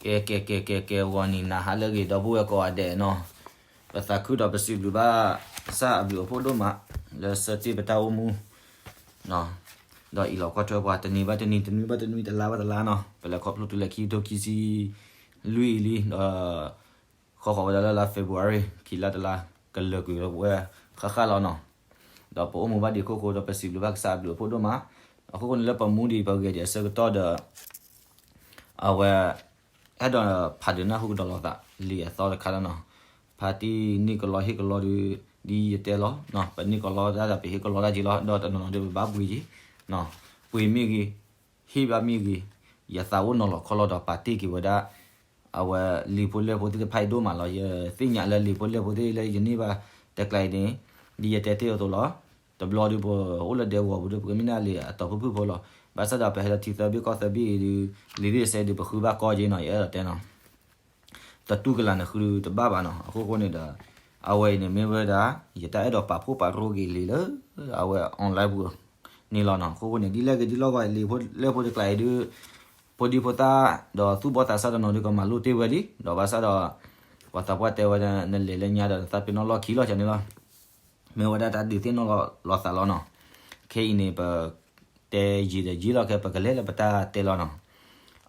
ကဲ ကဲ ကဲ ကဲ ကဲ ဂီၤနံၤနၤဟါလၢအဂ့ၤ ဒီပုၢ်ဝဲၢ်ကိးဂၤဒဲးနီၤ, ပသးခုဒီးပစံးဘျုးဘၣ်ကစၢ်အဘျုးအဖှိၣ်ဒိၣ်မး လၢဆၢတ့ၢ်ပတၢ်အိၣ်မူ ဒီးအံးလီၤကွၢ်ထွဲပှၤ တနံၤဘၣ်တနံၤ တနွံဘၣ်တနွံ တလါဘၣ်တလါနီၤ, ပလဲၤခီဖျိတုၤလၢခံကထိခံဆံလွံၢ်အံၤလံ ဒီး ဃီဃီၤဝဲဒၣ်လၢလါ February ခံလါတလါ ကလၢာ်ကွံာ်ဝဲဃၣ်ဃၣ်လီၤနီၤ, ဒီးပအိၣ်မူဘၣ်ဒံးခိၣ်ဃိဒီး ပစံးဘျုးဘၣ်ကစၢ်အဘျုးအဖှိၣ်ဒိၣ်မး, အခိၣ်ဃိန့ၣ်လၢပမူဒံးပဂဲၤဒံးအဆၢကတီၢ်ဒီး အဝဲ အဲၣ်ဒိးဖးဒုးနၢ်ဟူကဒီးလိာ်သးလံာ်အသီတခါလီၤနီၤ, ဖါတံၢ်န့ၢ်ကလီဟ့ၣ်ကလီဒီး ဒ်ယတဲလီၤ, ပန့ၢ်ကလီတၢ်ဒီးပဟ့ၣ်ကလီတၢ်က့ၤလီၤ, ဒီးတနီၤနီၤဒီးပဘၣ်ပှ့ၤက့ၤ, ပှ့ၤမ့ၢ်ဂ့ၤ, ဟ့ၣ်ဘၣ်မ့ၢ်ဂ့ၤ, ယသးအိၣ်နီၤလီၤခီလီၤဒီးပာ်တ့ၢ်က့ၤဝဲဒၣ် အဝဲလံာ်ဖိလဲၢ်ဖိသ့ၣ်တဖၣ်အံၤဒိၣ်မးလီၤ, ယသ့ၣ်ညါလၢလံာ်ဖိလဲၢ်ဖိသ့ၣ်လၢယန့ၢ်ဘၣ်တကျါအံၤန့ၣ်, ဒ်ယတဲတ့ၢ်အသိးလီၤ, တဘျီဒီးပအိၣ်လၢဒဲကဝီၤပူၤဒီး ပကမ့ၢ်န့ၢ်လံာ်အတီၤဖုၣ်ဖုၣ်ဖိလီၤ, ဘၣ်ဆၣ်ဒီးပဟဲလၢထံသၢဘ့ၣ်ကီၢ်သၢဘ့ၣ်အံၤဒီး လံာ်သ့ၣ်တစဲးဒီးပဃုဘၣ်ကီက့ၤနီၤ, ယအဲၣ်ဒိးတဲနီၤ, တတူၢ်ကလာ်န့ၣ်ဃုတဘၣ်ဘၣ်နီၤ, အခိၣ်ဃိန့ၣ်ဒီး အဝဲအံၤန့ၣ်မ့ၢ်ဝဲဒၣ် ယတၢ်အဲၣ်ဒိးပာ်ဖှိၣ်ပာ်ရိက့ၤလံာ်လၢ အဝဲ online ပူၤန့ၣ်လီၤနီၤ, အခိၣ်ဃိန့ၣ် ဒ်လဲၣ်ဂ့ၤဒ်လဲၣ်ဂ့ၤ လံာ်ဖိလဲၢ်ဖိတကျါအံၤဒီး ဖိဒံဖိသၣ် ဒီးသူၣ်ဘီၣ်သးစၢ်တနီၤဒီးကမၤလိတ့ၢ်ဝဲလံ, ဒီးဘၣ်ဆၣ်ဒီး ပှၤသးပှၢ်တဲဝဲဒၣ် နလဲၤလၢညါဒီး နသးပ့ၤနီၣ်လီၢ်ခံလီၤန့ၣ်လီၤ, မ့ၢ်ဝဲဒၣ်တၢ်ဒုးသ့ၣ်နီၣ်လီၤသးလီၤနီၤ, ခဲအံၤန့ၣ် ပတဲယံာ်ဒီးယံာ်လီၤ ခဲပကလဲၤလၢပတၢ်တဲလီၤနီၤ,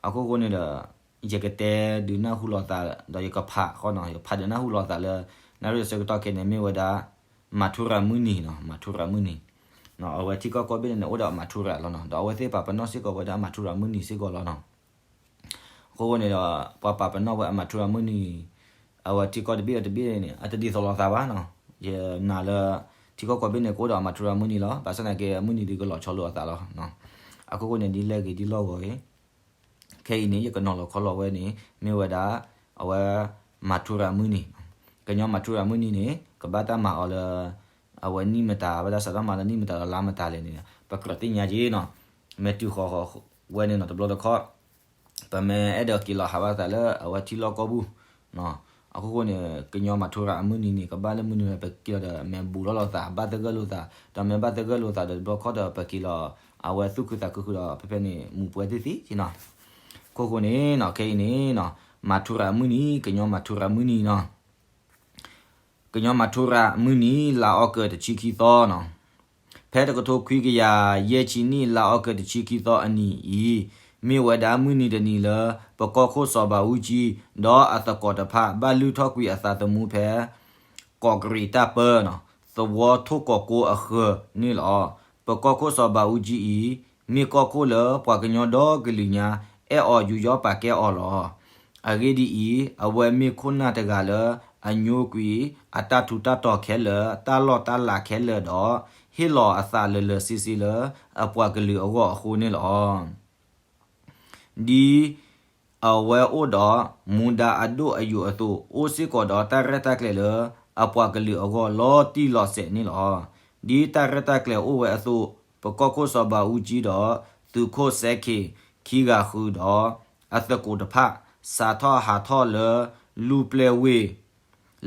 အခိၣ်ဃိန့ၣ်ဒီး ယကတဲဒုးနၢ်ဟူလိာ်သး ဒီးယကဖးဃီနီၤ, ယဖးဒုးနၢ်ဟူလိာ်သးလၢ နၣ်ရံၣ်အဆၢကတီၢ်ခဲအံၤန့ၣ် မ့ၢ်ဝဲဒၣ် မၤထူရၤမုၢ်နံၤနီၤ, မၤထူရၤမုၢ်နံၤ, အဝဲထံကီၢ်ကိးဘ့ၣ်န့ၣ်န့ၣ် အိၣ်ဒီးအမၤထူရၤလီၤနီၤ, ဒီးအဝဲသ့ၣ်ပာ်ပနီၣ်စ့ၢ်ကီးဝဲဒၣ်အမၤထူရၤမုၢ်နံၤစ့ၢ်ကီးလီၤနီၤ, အဃိန့ၣ်ဒီး ပှၤပာ်ပနီၣ်ဝဲအမၤထူရၤမုၢ်နံၤ အဝဲထံကီၢ်တဘ့ၣ်ဒီးတဘ့ၣ်န့ၣ် အတဒ်သိးလိာ်သးဘၣ်နီၤ, ယနာ်လၢ ထံကီၢ်ကိးဘ့ၣ်န့ၣ် ကအိၣ်ဒီးအမၤထူရၤမုၢ်နံၤလီၤ, ဘၣ်ဆၣ်သနာ်က့အမုၢ်နံၤဒုးကလီၤဆီလိာ်အသးလီၤ, အခိၣ်ဃိန့ၣ် ဒ်လဲၣ်ဂ့ၤဒ်လဲၣ်ဂ့ၤ ခဲအံၤန့ၣ် ယကနီၤလီၤခီလီၤဝဲန့ၣ် မ့ၢ်ဝဲဒၣ် အဝဲ မၤထူရၤမုၢ်နံၤ, ကညီမၤထူရၤမုၢ်နံၤန့ၣ် ကဘၣ်တၢ်မၤအီၤလၢ အဝဲနံၣ်မတၤ ဘၣ်တၢ်စးထီၣ်မၤလၢနံၣ်မတၤဒီးလါမတၤလဲၣ်န့ၣ် ပကြၢးသ့ၣ်ညါက့ၤနီၤ, မ့ၢ်တုၤဃီၤဃီၤဝဲန့ၣ်နီၤ တဘျီတခီၣ် ပမ့ၢ်အဲၣ်ဒိးက့ၤလီၤဟးဘၣ်သးလၢအဝဲထံလီၢ်ကီၢ်ပူၤ အခိၣ်ဃိန့ၣ် ကညီမၤထူရၤအမုၢ်နံၤန့ၣ် ကဘၣ်လၢမုၢ်နံၤဝဲ ပက့ၤလီၤဒီး မ့ၢ်ဘူးထီၣ်လိာ်သး ဘၣ်သဂၢၢ်လိာ်သး ဒီးမ့ၢ်ဘၣ်သဂၢၢ်လိာ်သးဒီးတဘျီခီၣ်ဒီး ပက့ၤလီၤ အဝဲသူၣ်ခုသးခုဃုာ်ဒီး ဖဲဖဲန့ၣ် မူးပွဲသ့ၣ်သ့ၣ်နီၤ, အခိၣ်ဃိန့ၣ်နီၤ ခဲအံၤန့ၣ်နီၤ မၤထူရၤအမုၢ်နံၤ ကညီမၤထူရၤအမုၢ်နံၤနီၤ ကညီမၤထူရၤအမုၢ်နံၤ လါအီကူးတဆံခံသီနီၤ, ဖဲတကထိခွံကယၤယဲၢ်ဆံနံၣ် လါအီကူးတဆံခံသီအနံၤအံၤ မ့ၢ်ဝဲဒၣ်မုၢ်နံၤတနံၤလၢ ပကီၢ်ခိၣ်စီၤဘးအူကၠံ ဒီးအသကိးတဖၣ် ဘၣ်လုၢ်ထီၣ်ကွံာ်အသးသမူဖဲ ကီးကရံးတၢ်ပၢနီၤ သဝီထိၣ်ကီးကိအဃၢၤန့ၣ်လီၤ. ပကီၢ်ခိၣ်စီၤဘးအူကၠံအံၤ မ့ၢ်ကီၢ်ခိၣ်လၢပှၤကညီဒီကလုာ်ညါ အဲၣ်အီၤယူးယီၣ်ပာ်ကဲအီၤလီၤ. အဂ့ၢ်ဒ်အံၤ, အဝဲမ့ၢ်ခိၣ်နၢ်တဂၤလၢ အညိကွံာ်အတၢ်ထူးတၢ်တီၤခဲလၢာ် တၢ်လီၢ်တၢ်လၤခဲလၢာ်ဒီး ဟ့ၣ်လီၤအသးလၢာ်လၢာ်ဆ့ဆ့လၢ အပှၤကလုာ်အဂီၢ်အဃိန့ၣ်လီၤ. ဒ်အဝဲအိၣ်ဒီးမူဒါအဒိၣ်အယိာ်အသိး အိၣ်စ့ၢ်ကီးဒီးတၢ်ရဲၣ်တၢ်ကျဲၤလၢ အပှၤကလုာ်အဂီၢ်လီၤတံၢ်လီၤဆဲးန့ၣ်လီၤ. ဒ်တၢ်ရဲၣ်တၢ်ကျဲၤအိၣ်ဝဲအသိး ပကီၢ်ခိၣ်စီၤဘးအူကၠံဒီး သုးခိၣ်စဲခ့ၣ် ခံဂၤဃုာ်ဒီး အသကိးတဖၣ် စးထီၣ်ဟးထီၣ်လၢ လူၢ်ပျဲၢ်ဝ့ၢ်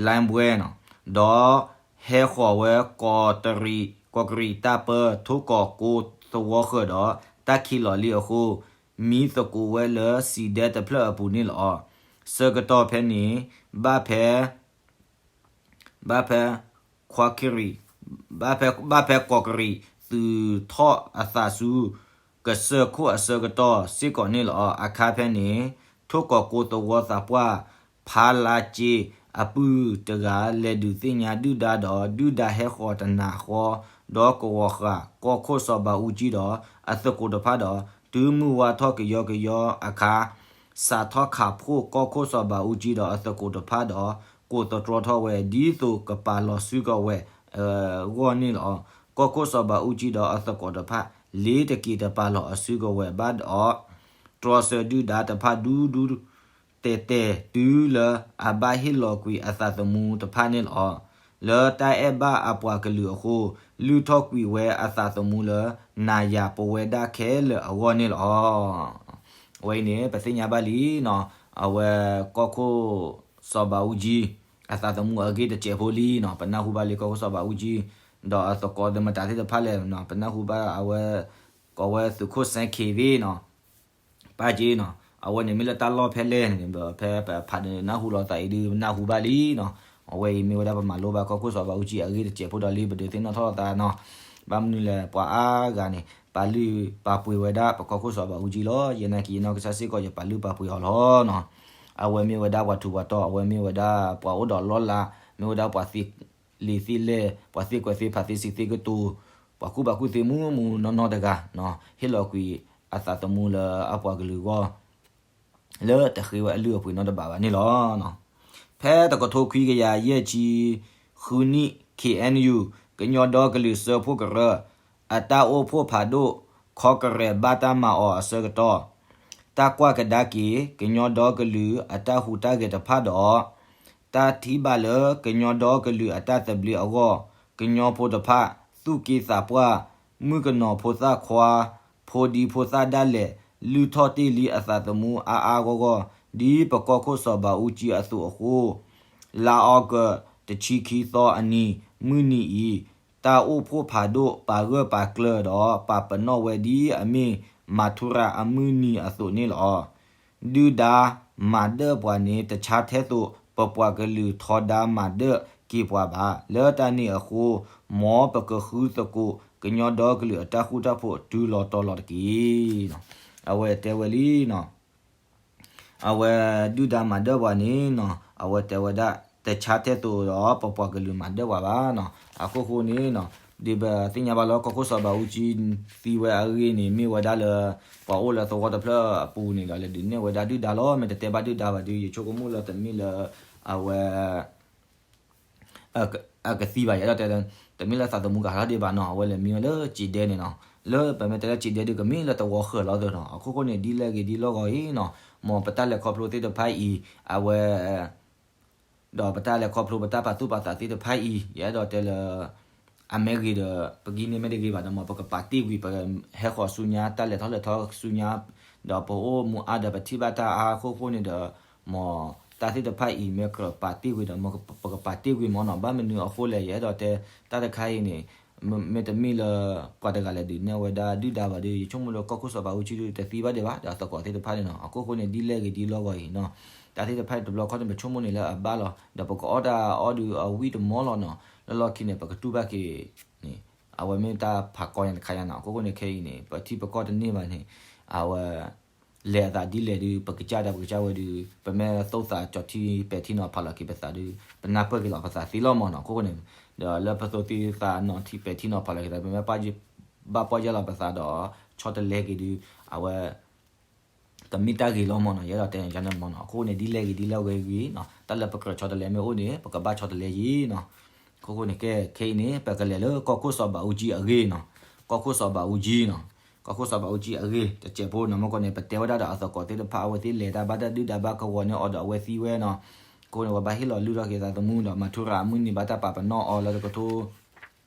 လါဘွဲနီၤ ဒီးဟဲဃီၤဝဲ ကီးကရံးတၢ်ပၢ ထိၣ်ကီးကိသဝီဃၢၤဒီး တၢ်ခံးလီၤလံအဃိ မံသကိးဝဲလၢစံးဒဲတဖျၢၣ်အပူၤန့ၣ်လီၤ. ဆၢကတီၢ်ဖဲန့ၣ် ဘၣ်ဖဲ ဘၣ်ဖဲ ကီးကရံး ဘၣ်ဖဲ ဘၣ်ဖဲကီးကရံး သုးထီၣ်အသးဆူ ကစၢၢ်ခိၣ်အဆၢကတီၢ်စ့ၢ်ကီးန့ၣ်လီၤ. အခါဖဲန့ၣ် ထိၣ်ကီးကိသဝီသးပှၢ် ဖါလါက့ အပုၢ်တဂၤ လဲၤဒုးသ့ၣ်ညါဒုၣ်ဒါဒီး ဒုၣ်ဒါဟဲဃီၤတနၤဃီ ဒီးကဝီၤဃာ် ကီၢ်ခိၣ်စီၤဘးအူကၠံဒီး အသကိးတဖၣ်ဒီး တုၤမုၢ်ဝါထီၣ်ကယီကယီအခါ စးထီၣ်ခးဖှိၣ်ကီၢ်ခိၣ်စီၤဘးအူကၠံဒီးအသကိးတဖၣ်ဒီး ကိးသတြီထီၣ်ဝဲ ဒ်သိးကပာ်လီၤစုကဝဲၤအဂီၢ်န့ၣ်လီၤ. ကီၢ်ခိၣ်စီၤဘးအူကၠံဒီးအသကိးတဖၣ် လ့ၤတက့ၤတပာ်လီၤအစုကဝဲၤဘၣ်ဒီး တြီဆၢဒုၣ်ဒါတဖၣ်ဒူဒူ တဲာ်တဲာ်တုၤလၢအဘၣ်ဟ့ၣ်လီၤကွံာ်အသးသမူတဖၣ်န့ၣ်လီၤ. လၢတၢ်အဲၣ်ဘၣ်အပှၤကလုာ်အဃိ လုၢ်ထီၣ်ကွံာ်ဝဲအသးသမူလၢ နၤယၤပဝဲဒၣ်ခဲလၢာ်အဂီၢ်န့ၣ်လီၤ. အဝဲအံၤန့ၣ် ပသ့ၣ်ညါဘၣ်လံနီၤ, အဝဲကီၢ်ခိၣ်စီၤဘးအူကၠံ အသးသမူအဂ့ၢ်တစဲးဖိလံနီၤ, ပနၢ်ဟူဘၣ်လံကီၢ်ခိၣ်စီၤဘးအူကၠံ ဒီးအသကိးသ့ၣ်မတၤသ့ၣ်တဖၣ်လဲၣ်နီၤ, ပနၢ်ဟူဘၣ်အဝဲ ကိးဝဲသုးခိၣ်စဲခ့ၣ်သ့ၣ်နီၤ ပၢ်က့နီၤ, အဝဲန့ၣ်မ့ၢ်လၢတၢ်လီၢ်ဖဲလဲၣ်န့ၣ် ဖဲပဖးဒိၣ်နၢ်ဟူလိာ်သးအံၤဒုး နၢ်ဟူဘၣ်လံနီၤ. အဝဲအံၤမ့ၢ်ဝဲဒၣ်ပမၤလိဘၣ်ကီၢ်ခိၣ်စီၤဘးအူကၠံအဂ့ၢ်တစဲးဖိဒီးလံ ပဒုးသ့ၣ်နီၣ်ထီၣ်လိာ်သးနီၤ. ဘၣ်မနုၤလဲၣ် ပှၤအါဂၤန့ၣ် ပာ်လုၢ်ပာ်ပှ့ၤဝဲဒၣ်ပကီၢ်ခိၣ်စီၤဘးအူကၠံလီၤ. ယဲနာ်က့ၤယနီၢ်ကစၢ်စ့ၢ်ကီး ယပာ်လုၢ်ပာ်ပှ့ၤအီၤလီၤနီၤ. အဝဲမ့ၢ်ဝဲဒၣ်ပှၤထူးပှၤတီၤ, အဝဲမ့ၢ်ဝဲဒၣ်ပှၤအိၣ်ဒီးလီၢ်လၤ, မ့ၢ်ဝဲဒၣ်ပှၤသ့လံာ်သ့လဲၢ်, ပှၤသ့ကွဲးသ့ဖးသ့စံးသ့ကတိၤ, ပှၤကူၣ်ဘၣ်ကူၣ်သ့မူးမူးနီၢ်နီၢ်တဂၤနီၤ, ဟ့ၣ်လီၤကွံာ်အသးသမူလၢအပှၤကလုာ်အဂီၢ် လၢတဃ့ဝဲအလုၢ်အပှ့ၤနီတဘ့ၣ်ဘၣ်န့ၣ်လီၤ. ဖဲတကထိခွံကယၤယဲၢ်ဆံဃုနံၣ် ခ့ၣ်အဲၣ်ယူၣ် ကညီဒီကလုာ်စၢဖှိၣ်ကရၢ အတၢ်အိၣ်ဖှိၣ်ဖးဒိၣ် ခီကရဲးဘၣ်တၢ်မၤအီၤအဆၢကတီၢ်, တၢ်ကွၢ်ကဒါက့ၤ ကညီဒီကလုာ်အတၢ်ဟူးတၢ်ဂဲၤတဖၣ်ဒီး တၢ်ထံၣ်ဘၣ်လၢကညီဒီကလုာ်အတၢ်သဘျ့အဂီၢ် ကညီဖိတဖၣ် သူၣ်က့သးပှၢ် မုၣ်ကနီၤဖိသၣ်ခွါ ဖိဒံဖိသၣ်ဒၣ်လဲာ် လုၢ်ထီၣ်တ့ၢ်လံအသးသမူအါအါဂီၢ်ဂီၢ် ဒ်ပကီၢ်ခိၣ်စီၤဘးအူကၠံအသိးအဃိ, လါအီကူး တဆံခံသီအနံၤ မုၢ်နံၤအံၤ တၢ်အိၣ်ဖှိၣ်ဖးဒိၣ်ပာ်ဂၢၢ်ပာ်ကျၢၤဒီး ပာ်ပနီၣ်ဝဲဒ်အမ့ၢ်မၤထူရၤအမုၢ်နံၤအသိးန့ၣ်လီၤ. ဒုၣ်ဒါမၤဒၢၣ်ပှၤန့ၣ် တဆါထဲသိး ပပှၤကလုာ်ထီဒါမၤဒၢၣ်က့ၤပှၤဘၣ်. လၢတၢ်န့ၣ်အဃိ, မ်ပကဃုသကိး ကညီဒီကလုာ်အတၢ်ဃူတၢ်ဖိးတုၤလီၤတီၤလီၤတက့ၢ်. အဝဲတဲဝဲလံနီၤ. အဝဲဒုၣ်ဒါမၤဒၢၣ်ပှၤန့ၣ်နီၤ, အဝဲတဲဝဲဒၣ် တဆါထဲသိးဒီး ပပှၤကလုာ်မၤဒၢၣ်ပှၤဘၣ်နီၤ. အခိၣ်ဃိန့ၣ်နီၤ, ဒ်ပသ့ၣ်ညါဘၣ်လၢကီၢ်ခိၣ်စီၤဘးအူကၠံသံဝဲအဂ့ၢ်န့ၣ် မ့ၢ်ဝဲဒၣ်လၢ ပှၤအိၣ်လၢသဝီတဖျၢၣ်အပူၤန့ၣ်ဒီး လဲၤဒုးနဲၣ်ဝဲဒၣ်ဒုၣ်ဒါလီၤ. မ့ၢ်တတဲဘၣ်ဒုၣ်ဒါဘၣ်ဒီး ယဆိကမိၣ်လၢတမ့ၢ်လၢ အဝဲ အကသံဘၣ် ယအဲၣ်ဒိးတဲလၢ တမ့ၢ်လၢသးသမူကဟးထီၣ်ဒံးဘၣ်နီၤ, အဝဲလဲၤမံဝဲလၢစံးဒဲန့ၣ်နီၤ, လၢပမ့ၢ်တဲလၢစံးဒဲဒုး ကမ့ၢ်လၢသဝီဃၢၤလီၤသ့နီၤ. အခိၣ်ဃိန့ၣ် ဒ်လဲၣ်ဂ့ၤဒ်လဲၣ်ဂ့ၤအံၤနီၤ, မ်ပတၢ်လဲၤခီဖျိသ့ၣ်တဖၣ်အံၤ အဝဲ ဒီးပတၢ်လဲၤခီဖျိပတၢ်ပာ်သူၣ်ပာ်သးသ့ၣ်တဖၣ်အံၤ ယအဲၣ်ဒိးတဲလၢ အမ့ၢ်ဂ့ၤဒီး ပကန့ၢ်မ့ၢ်တဂ့ၤဘၣ်ဒီး မ်ပကပာ်တ့ၢ်ကွံာ် ပဟဲဃီၤဆူညါ တၢ်လဲၤထီၣ်လဲၤထီဆူညါ, ဒီးပအိၣ်မူအါဒီးပထံၣ်ဘၣ်တၢ်အါအဃိဃိန့ၣ်ဒီး မ်တၢ်သ့ၣ်တဖၣ်အံၤ မ့ၢ်ကြၢးပာ်တ့ၢ်ကွံာ်ဒီး မ်ပကပာ်တ့ၢ်ကွံာ်မ့ၢ်နီၤ. ဘၣ်မနုၤအဃိလဲၣ် ယအဲၣ်ဒိးတဲ တၢ်တခါအံၤန့ၣ် မ့တမ့ၢ်လၢ ပှၤတဂၤလဲၤဒုးနဲၣ်ဝဲဒၣ်ဒုၣ်ဒါဘၣ်ဒီး ယဆိကမိၣ်လၢကီၢ်ခိၣ်စီၤဘးအူကၠံဒုး တသံဘၣ်ဒံးဘၣ် ဒီးအသကိးသ့ၣ်တဖၣ်န့ၣ်နီၤ. အခိၣ်ဃိန့ၣ် ဒ်လဲၣ်ဂ့ၤဒ်လဲၣ်ဂ့ၤအံၤနီၤ, တၢ်သ့ၣ်တဖၣ်တဘျီခီန့ၣ် ပဆိကမိၣ်န့ၣ်လၢအဘၣ်လီၤ, ဒီးပကအီၣ်တၢ်အီၣ်ဒုးအဝံၣ်တမီၢ်လီၤနီၤ. လၢလီၢ်ခံန့ၣ် ပကတူၢ်ဘၣ်က့ၤန့ၣ် အဝဲမ့ၢ်တၢ်ဖးကီညါတခါညါနီၤ. အခိၣ်ဃိန့ၣ် ခဲအံၤန့ၣ် ပထံပကီၢ်တန့ၢ်ဘၣ်န့ၣ် အဝဲ လဲၤအသးဒ်လဲၣ်ဒုး ပကစၢ်ဒီးပကစၢ်ဝဲဒုး ပမ့ၢ်သိၣ်သးကၠီၤထံပဲာ်ထံနီၤဖးလီၤက့ၤပသးဒုး ပနၢ်ပၢၢ်က့ၤလီၤပသးသ့လီၤမ့ၢ်နီၤ. အခိၣ်ဃိန့ၣ် ဒီးလၢပသိၣ်သံသးနီၤထံပဲာ်ထံနီၤဖးလီၤက့ၤသး ပမ့ၢ်ဘၣ်ပီၢ်ယၢ်လီၤပသးဒီး ဆီတလဲက့ၤဒုး အဝဲ ကမ့ၢ်တၢ်ဂ့ၤလီၤမ့ၢ်နီၤ. ယအဲၣ်ဒိးတဲန့ၣ်မ့ၢ်နီၤ. အခိၣ်ဃိန့ၣ် ဒ်လဲၣ်ဂ့ၤဒ်လဲၣ်ဂ့ၤအံၤနီၤ, တၢ်လၢပကြၢးဆီတလဲမ့ၢ်အိၣ်န့ၣ် ပကဘၣ်ဆီတလဲယံၤနီၤ. အခိၣ်ဃိန့ၣ် ကဲခဲအံၤန့ၣ် ပကလဲၤလၢကီၢ်ခိၣ်စီၤဘးအူကၠံအဂ့ၢ်နီၤ. ကီၢ်ခိၣ်စီၤဘးအူကၠံနီၤ, ကီၢ်ခိၣ်စီၤဘးအူကၠံအဂ့ၢ် တစဲးဖိနီၤ. မ့ၢ်ကီးန့ၣ် ပတဲဝဲဒၣ်ဒီးအသကိးသ့ၣ်တဖၣ် အဝဲသ့ၣ်လဲၤတၢ်ဘၣ်တၢ်ဒုၣ်ဒါဘၣ်ကဝီၤန့ၢ်အီၤဒီးအဝဲသံဝဲနီၤ. အခိၣ်ဃိန့ၣ် ပဘၣ်ဟ့ၣ်လီၤလုၢ်ထီၣ်က့ၤသးသမူဒီး မၤထူရၤအမုၢ်နံၤဘၣ်တၢ်ပာ်ပနီၣ်အီၤလၢတကထိ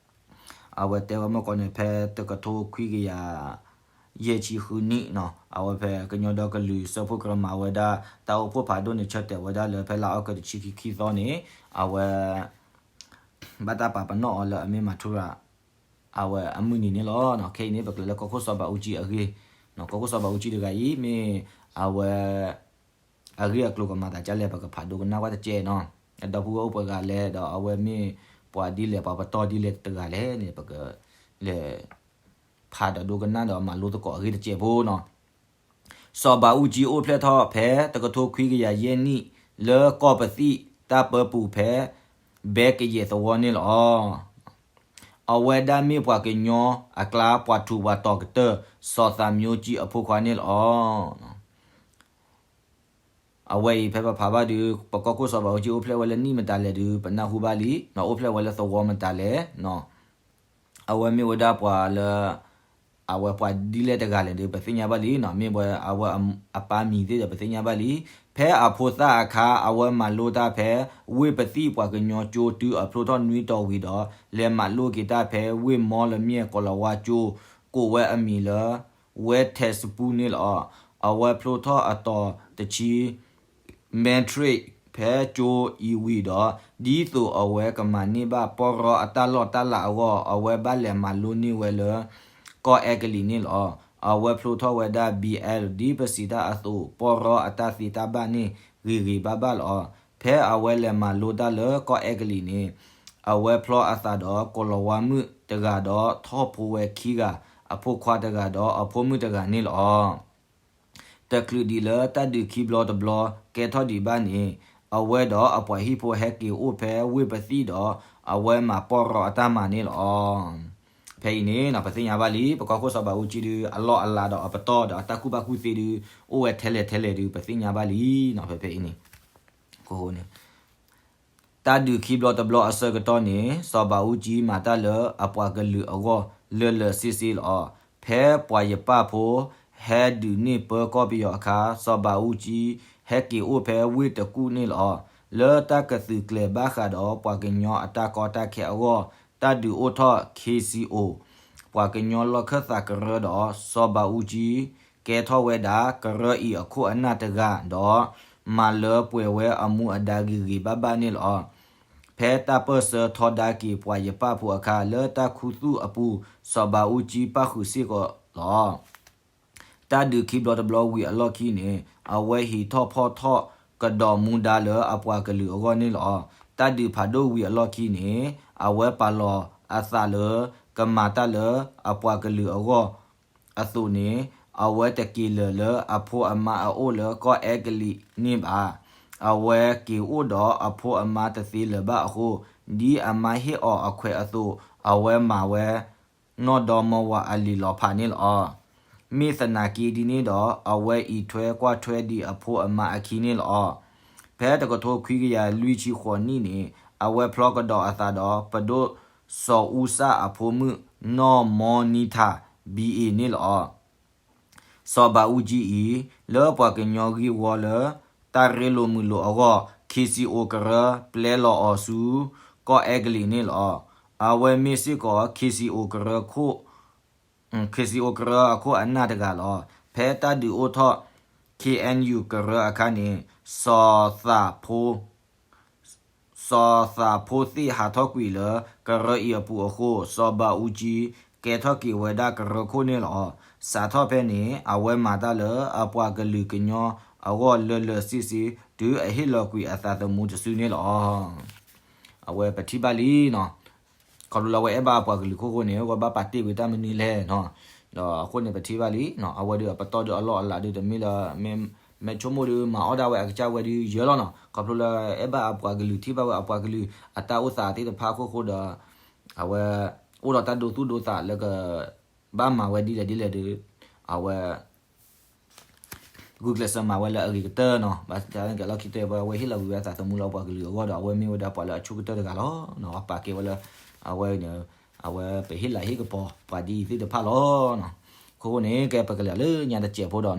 အဝဲတဲဝဲမ့ၢ်ကီးန့ၣ် ဖဲတကထိခွံကယၤ ယဲၢ်ဆံဃုနံၣ်နီၤ, အဝဲဖဲကညီဒီကလုာ်စၢဖှိၣ်ကရၢမၤဝဲဒၣ် တၢ်အိၣ်ဖှိၣ်ဖးဒိၣ်န့ၣ် ဆၢတဲာ်ဝဲဒၣ်လၢဖဲလါအီကူးတဆံခံသီန့ၣ် အဝဲ ဘၣ်တၢ်ပာ်ပနီၣ်အီၤလၢအမ့ၢ်မၤထူရၤ အဝဲအမုၢ်နံၤန့ၣ်လီၤ. ခဲအံၤန့ၣ် ပကလဲၤလၢကီၢ်ခိၣ်စီၤဘးအူကၠံအဂ့ၢ်, ကီၢ်ခိၣ်စီၤဘးအူကၠံတဂၤအံၤ မ့ၢ်အဝဲ အဂ့ၢ်အကျိၤကမၤသးဒ်လဲၣ် ပကဖးဒိကနၣ်ကွၢ်တက့ၢ်နီၤ. အဒီပုၢ်ဝဲၢ်အိၣ်ပှဲၤဂၤလဲၣ် ဒီးအဝဲမ့ၢ်ပှၤဒ်လဲၣ် ပှၤပတီၢ်ဒ်လဲၣ်တဂၤလဲၣ်န့ၣ် ပကလဲၤ ဖးဒီးဒိကနၣ်ဒီးမၤလိသကိးအဂ့ၢ်တစဲးဖိနီၤ. စီၤဘးအူကၠံအိၣ်ဖျဲၣ်ထီၣ်ဖဲတကထိခွံကယၤယဲၢ်နံၣ် လၢကီၢ်ပသံၣ်တၢ်ပၢပူၤဖဲ ဘဲကယဲၢ်သဝီန့ၣ်လီၤ. အဝဲဒၣ်မ့ၢ်ပှၤကညီအကျါ ပှၤထူးပှၤတီၤကတၢၢ် စီၤသးမျိကၠံအဖိခွါန့ၣ်လီၤ. အဝဲအံၤဖဲပဖးဘၣ်ဒုး ပကီၢ်ခိၣ်စီၤဘးအူကၠံအိၣ်ဖျဲၣ်ဝဲလၢနံၣ်မတၤလဲၣ်ဒုး ပနၢ်ဟူဘၣ်လံ, အိၣ်ဖျဲၣ်ဝဲလၢသဝီမတၤလဲၣ် အဝဲမ့ၢ်ဝဲဒၣ်ပှၤလၢ အဝဲပှၤဒ်လဲၣ်တဂၤလဲၣ်ဒုး ပသ့ၣ်ညါဘၣ်လံနီၤ. မ့ၢ်ဝဲအဝဲအပၢ်မံၤသ့ၣ်ဒီး ပသ့ၣ်ညါဘၣ်လံ. ဖဲအဖိသၣ်အခါ အဝဲမၤလိတၢ်ဖဲ ဝ့ၢ်ပသံၣ်ပှၤကညီကၠိတုၤအဖျိထီၣ်နွံတီၤဝံၤဒီး လဲၤမၤလိက့ၤတၢ်ဖဲ ဝ့ၢ်မီလမၠဲၢ်ကီၤလၤဝါကၠိ, ကိးဝဲအမံၤလၢ ဝဲထဲစပူန့ၣ်လီၤ. အဝဲဖျိထီၣ်အတီၤတဆံ matric ဖဲကၠိအံၤဝံၤဒီး ဒ်သိးအဝဲကမၤန့ၢ်ဘၣ်ပီရီအတၢ်လီၢ်တၢ်လၤအဂီၢ် အဝဲဘၣ်လဲၤမၤလိန့ၢ်ဝဲလၢ ကီၢ်အဲကလံးန့ၣ်လီၤ. အဝဲဖျိထီၣ်ဝဲဒၣ် ဘံၣ်အဲလ် ဒ်ပစံးတၢ်အသိး ပီၢ်ရီအတၢ်သ့တၢ်ဘၣ်န့ၣ် ဂ့ၤဂ့ၤဘၣ်ဘၣ်လီၤ. ဖဲအဝဲလဲၤမၤလိတၢ်လၢကီၢ်အဲကလံးန့ၣ် အဝဲဖျီအသးဒီးကိၤလၤဝါမုၣ်တဂၤဒီးထီၣ်ဖိဝဲခံဂၤ, အဖိခွါတဂၤဒီးအဖိမုၣ်တဂၤန့ၣ်လီၤ. တချုးဒံးလၢတၢ်ဒုးခံဘျီတဘျီ ကဲထီၣ်ဒံးဘၣ်န့ၣ် အဝဲဒီးအပှၤဟံၣ်ဖိဟဲက့ၤအိၣ်ဖဲဝ့ၢ်ပသံၣ်ဒီး အဝဲမၤပီၢ်ရီအတၢ်မၤန့ၣ်လီၤ. ဖဲအံၤန့ၣ် ပသ့ၣ်ညါဘၣ်လံ ပကီၢ်ခိၣ်စီၤဘးအူကၠံဒုး အလီၢ်အလၤဒီးအပတီၢ်ဒီးအတၢ်ကူၣ်ဘၣ်ကူၣ်သ့ဒုး အိၣ်ဝဲထဲလဲၣ်ထဲလဲၣ်ဒုး ပသ့ၣ်ညါဘၣ်လံနီၤ ဖဲဖဲအံၤန့ၣ် အဃိန့ၣ် တၢ်ဒုးခံဘျီတဘျီအဆၢကတီၢ်န့ၣ် စီၤဘးအူကၠံမၤတၢ်လၢအပှၤကလုာ်အဂီၢ်လၢာ်လၢာ်ဆ့ဆ့လီၤ. ဖဲပှၤယပၣ်ဖိ ဟဲဒုးန့ၢ်ပၢကီၢ်ပယီၤအခါ စီၤဘးအူကၠံဟဲက့ၤအိၣ်ဖဲဝ့ၢ်တကူၣ်န့ၣ်လီၤ. လၢတၢ်ကသုးကျဲၤဘၣ်ဃးဒီးပှၤကညီအတၢ်ကီတၢ်ခဲအဂီၢ် တၢ်ဒုးအိၣ်ထီၣ် ခ့စံအိၣ် ပှၤကညီလီၢ်ခၢၣ်သးကရၢဒီး စီၤဘးအူကၠံ ကဲထီၣ်ဝဲဒၣ်ကရၢအံၤအခိၣ်အနၢ်တဂၤဒီး မၤလၢပှဲၤဝဲအမူအဒါဂ့ၤဂ့ၤဘၣ်ဘၣ်န့ၣ်လီၤ. ဖဲတၢ်ပၢၢ်ဆၢထီဒါက့ၤပှၤယပၣ်ဖိအခါ လၢတၢ်ခူသူၣ်အပူၤ စီၤဘးအူကၠံပၣ်ဃုာ်စ့ၢ်ကီးလီၤ. တၢ်ဒုးခံဘျီတဘျီဝံၤအလီၢ်ခံန့ၣ် အဝဲဟံးထီၣ်ဖီၣ်ထီၣ်ကဒီးမူဒါလၢအပှၤကလုာ်အဂီၢ်န့ၣ်လီၤ. တၢ်ဒုးဖးဒိၣ်ဝံၤအလီၢ်ခံန့ၣ် အဝဲပာ်လီၤအသးလၢ ကမၤတၢ်လၢအပှၤကလုာ်အဂီၢ်အသိးန့ၣ် အဝဲတက့ၤလၢၤလၢအဖိအမါအအိၣ်လၢကီၢ်အဲကလံးန့ၣ်ဘၣ်. အဝဲက့ၤအိၣ်ဒီးအဖိအမါတသ့လၢၤဘၣ်အဃိ ဒ်အမါဟ့ၣ်အီၤအခွဲးအသိး အဝဲမၤဝဲ နီၢ်ဒီမါဝၤအလံာ်လီၤဖးန့ၣ်လီၤ. မ့ၢ်သနာ်က့ဒ်န့ၣ်ဒီး အဝဲအံးထွဲကွၢ်ထွဲဒံးအဖိအမါအခံန့ၣ်လီၤ. ဖဲတကထိခွံကယၤလွံၢ်ဆံဃိးနံၣ်န့ၣ် အဝဲဖျီကဒီးအသးဒီး ပဒိၣ်စီၤအူစၣ်အဖိမုၣ် နီၢ်မီနံထၣ် ဘံၣ်အ့ၣ် န့ၣ်လီၤ. စီၤဘးအူကၠံအံၤ လၢပှၤကညီဂ့ၢ်ဝီလၢ တၢ်ရ့လိာ်မုာ်လိာ်အဂီၢ် ခ့စံအိၣ်ကရၢ ပျဲလီၤအီၤဆူ ကီၢ်အဲကလံးန့ၣ်လီၤ. အဝဲမ့ၢ်စ့ၢ်ကီး ခ့စံအိၣ်ကရၢခိၣ် ခ့စံအိၣ်ကရၢအခိၣ်အနၢ်တဂၤလီၤ. ဖဲတၢ်ဒုးအိၣ်ထီၣ် ခ့အဲၣ်ယူၣ် ကရၢအခါန့ၣ် စီၤသးဖိ စီၤသးဖိသ့ၣ်ဟးထီၣ်ကွံာ်လၢကရၢအံၤအပူၤအဃိ စီၤဘးအူကၠံ ကဲထီၣ်က့ၤဝဲဒၣ်ကရၢခိၣ်န့ၣ်လီၤ. စးထီၣ်ဖဲန့ၣ် အဝဲမၤတၢ်လၢအပှၤကလုာ်ကညီအဂီၢ်လၢလၢာ်ဆ့ဆ့ တုၤအဟ့ၣ်လီၤကွံာ်အသးသမူတစုန့ၣ်လီၤ. အဝဲပထံၣ်ဘၣ်လံနီၤ ခီဖျိလၢအဝဲအဲၣ်ဘၣ်အပှၤကလုာ်ခိၣ်ဃိန့ၣ် အဝဲဘၣ်ပာ်တ့ၢ်ကွံာ်တၢ်မနုၤလဲၣ်နီၤ. ဒီးအဃိန့ၣ် ပထံၣ်ဘၣ်လံနီၤ အဝဲဒီးအပတီၢ်ဒီးအလီၢ်အလၤဒီးတမ့ၢ်လၢ မ့ၢ်ဆိကမိၣ်ဒီး မၤအီၣ်ဒၣ်ဝဲအကစၢ်ဝဲဒီးယၢလီၤနီၤ. ခီဖျိလၢအဲၣ်ဘၣ်အပှၤကလုာ် ထံၣ်ဘၣ်ဝဲအပှၤကလုာ်အတၢ်အိၣ်သးသ့ၣ်တဖၣ်ခိၣ်ဃိဒီး အဝဲ အိၣ်ဒီးတၢ်ဒိသူၣ်ဒိသးလၢက ဘၣ်မၤဝဲဒ်လဲၣ်ဒ်လဲၣ်ဒီး အဝဲ ဂုာ်ကျဲးစၢးမၤဝဲလၢအဂ့ၤကတၢၢ်နီၤ. ဘၣ်ဆၣ်သနာ်က့လီၢ်ခံတဘျီ အဝဲဟ့ၣ်လီၤကွံာ်ဝဲအသးသမူလၢအပှၤကလုာ်အဂီၢ်ဒီး အဝဲမ့ၢ်ဝဲဒၣ်ပှၤလၢအဆိကတၢၢ်တဂၤလီၤ. ပာ်ကဲဝဲလၢ အဝဲ အဝဲပဟ့ၣ်လၤဟ့ၣ်ကပီၤပှၤဒ်အံၤသ့ၣ်တဖၣ်လီၤ. အဃိန့ၣ် ကဲပကလဲၤလၢညါတစဲးဖိဒီး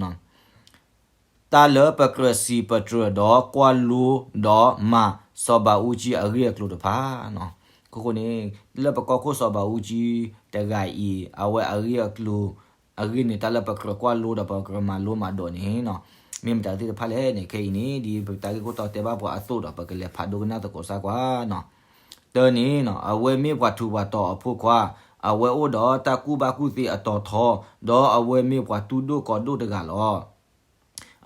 တၢ်လၢပကြၢးစံးပတြၢၤဒီးကွၢ်လိဒီးမၤ စီၤဘးအူကၠံအဂ့ၢ်အကျိၤတဖၣ်. အဃိန့ၣ် လၢပကီၢ်ခိၣ်စီၤဘးအူကၠံတဂၤအံၤ အဝဲအဂ့ၢ်အကျိၤ အဂ့ၢ်န့ၣ် တၢ်လၢပကြၢးကွၢ်လိဒီးပကြၢးမၤလိမၤဒိးန့ၣ်နီၤ မ့ၢ်မတၤသ့ၣ်တဖၣ်လဲၣ်န့ၣ် ခဲအံၤန့ၣ် ဒ်ပတၢ်ဂ့ၢ်ခိၣ်တီတဲဘၣ်ပှၤအသိးဒီး ပကလဲၤဖးဒိကနၣ်သကိးစၢ်ကွၢ်နီၤ. တၢ်န့ၣ်နီၤ အဝဲမ့ၢ်ပှၤထူးပှၤတီၤအဖိခွါ, အဝဲအိၣ်ဒီးတၢ်ကူၣ်ဘၣ်ကူၣ်သ့အတီၤထီ, ဒီးအဝဲမ့ၢ်ပှၤတူၢ်ဒိၣ်ကီၤဒိၣ်တဂၤလီၤ.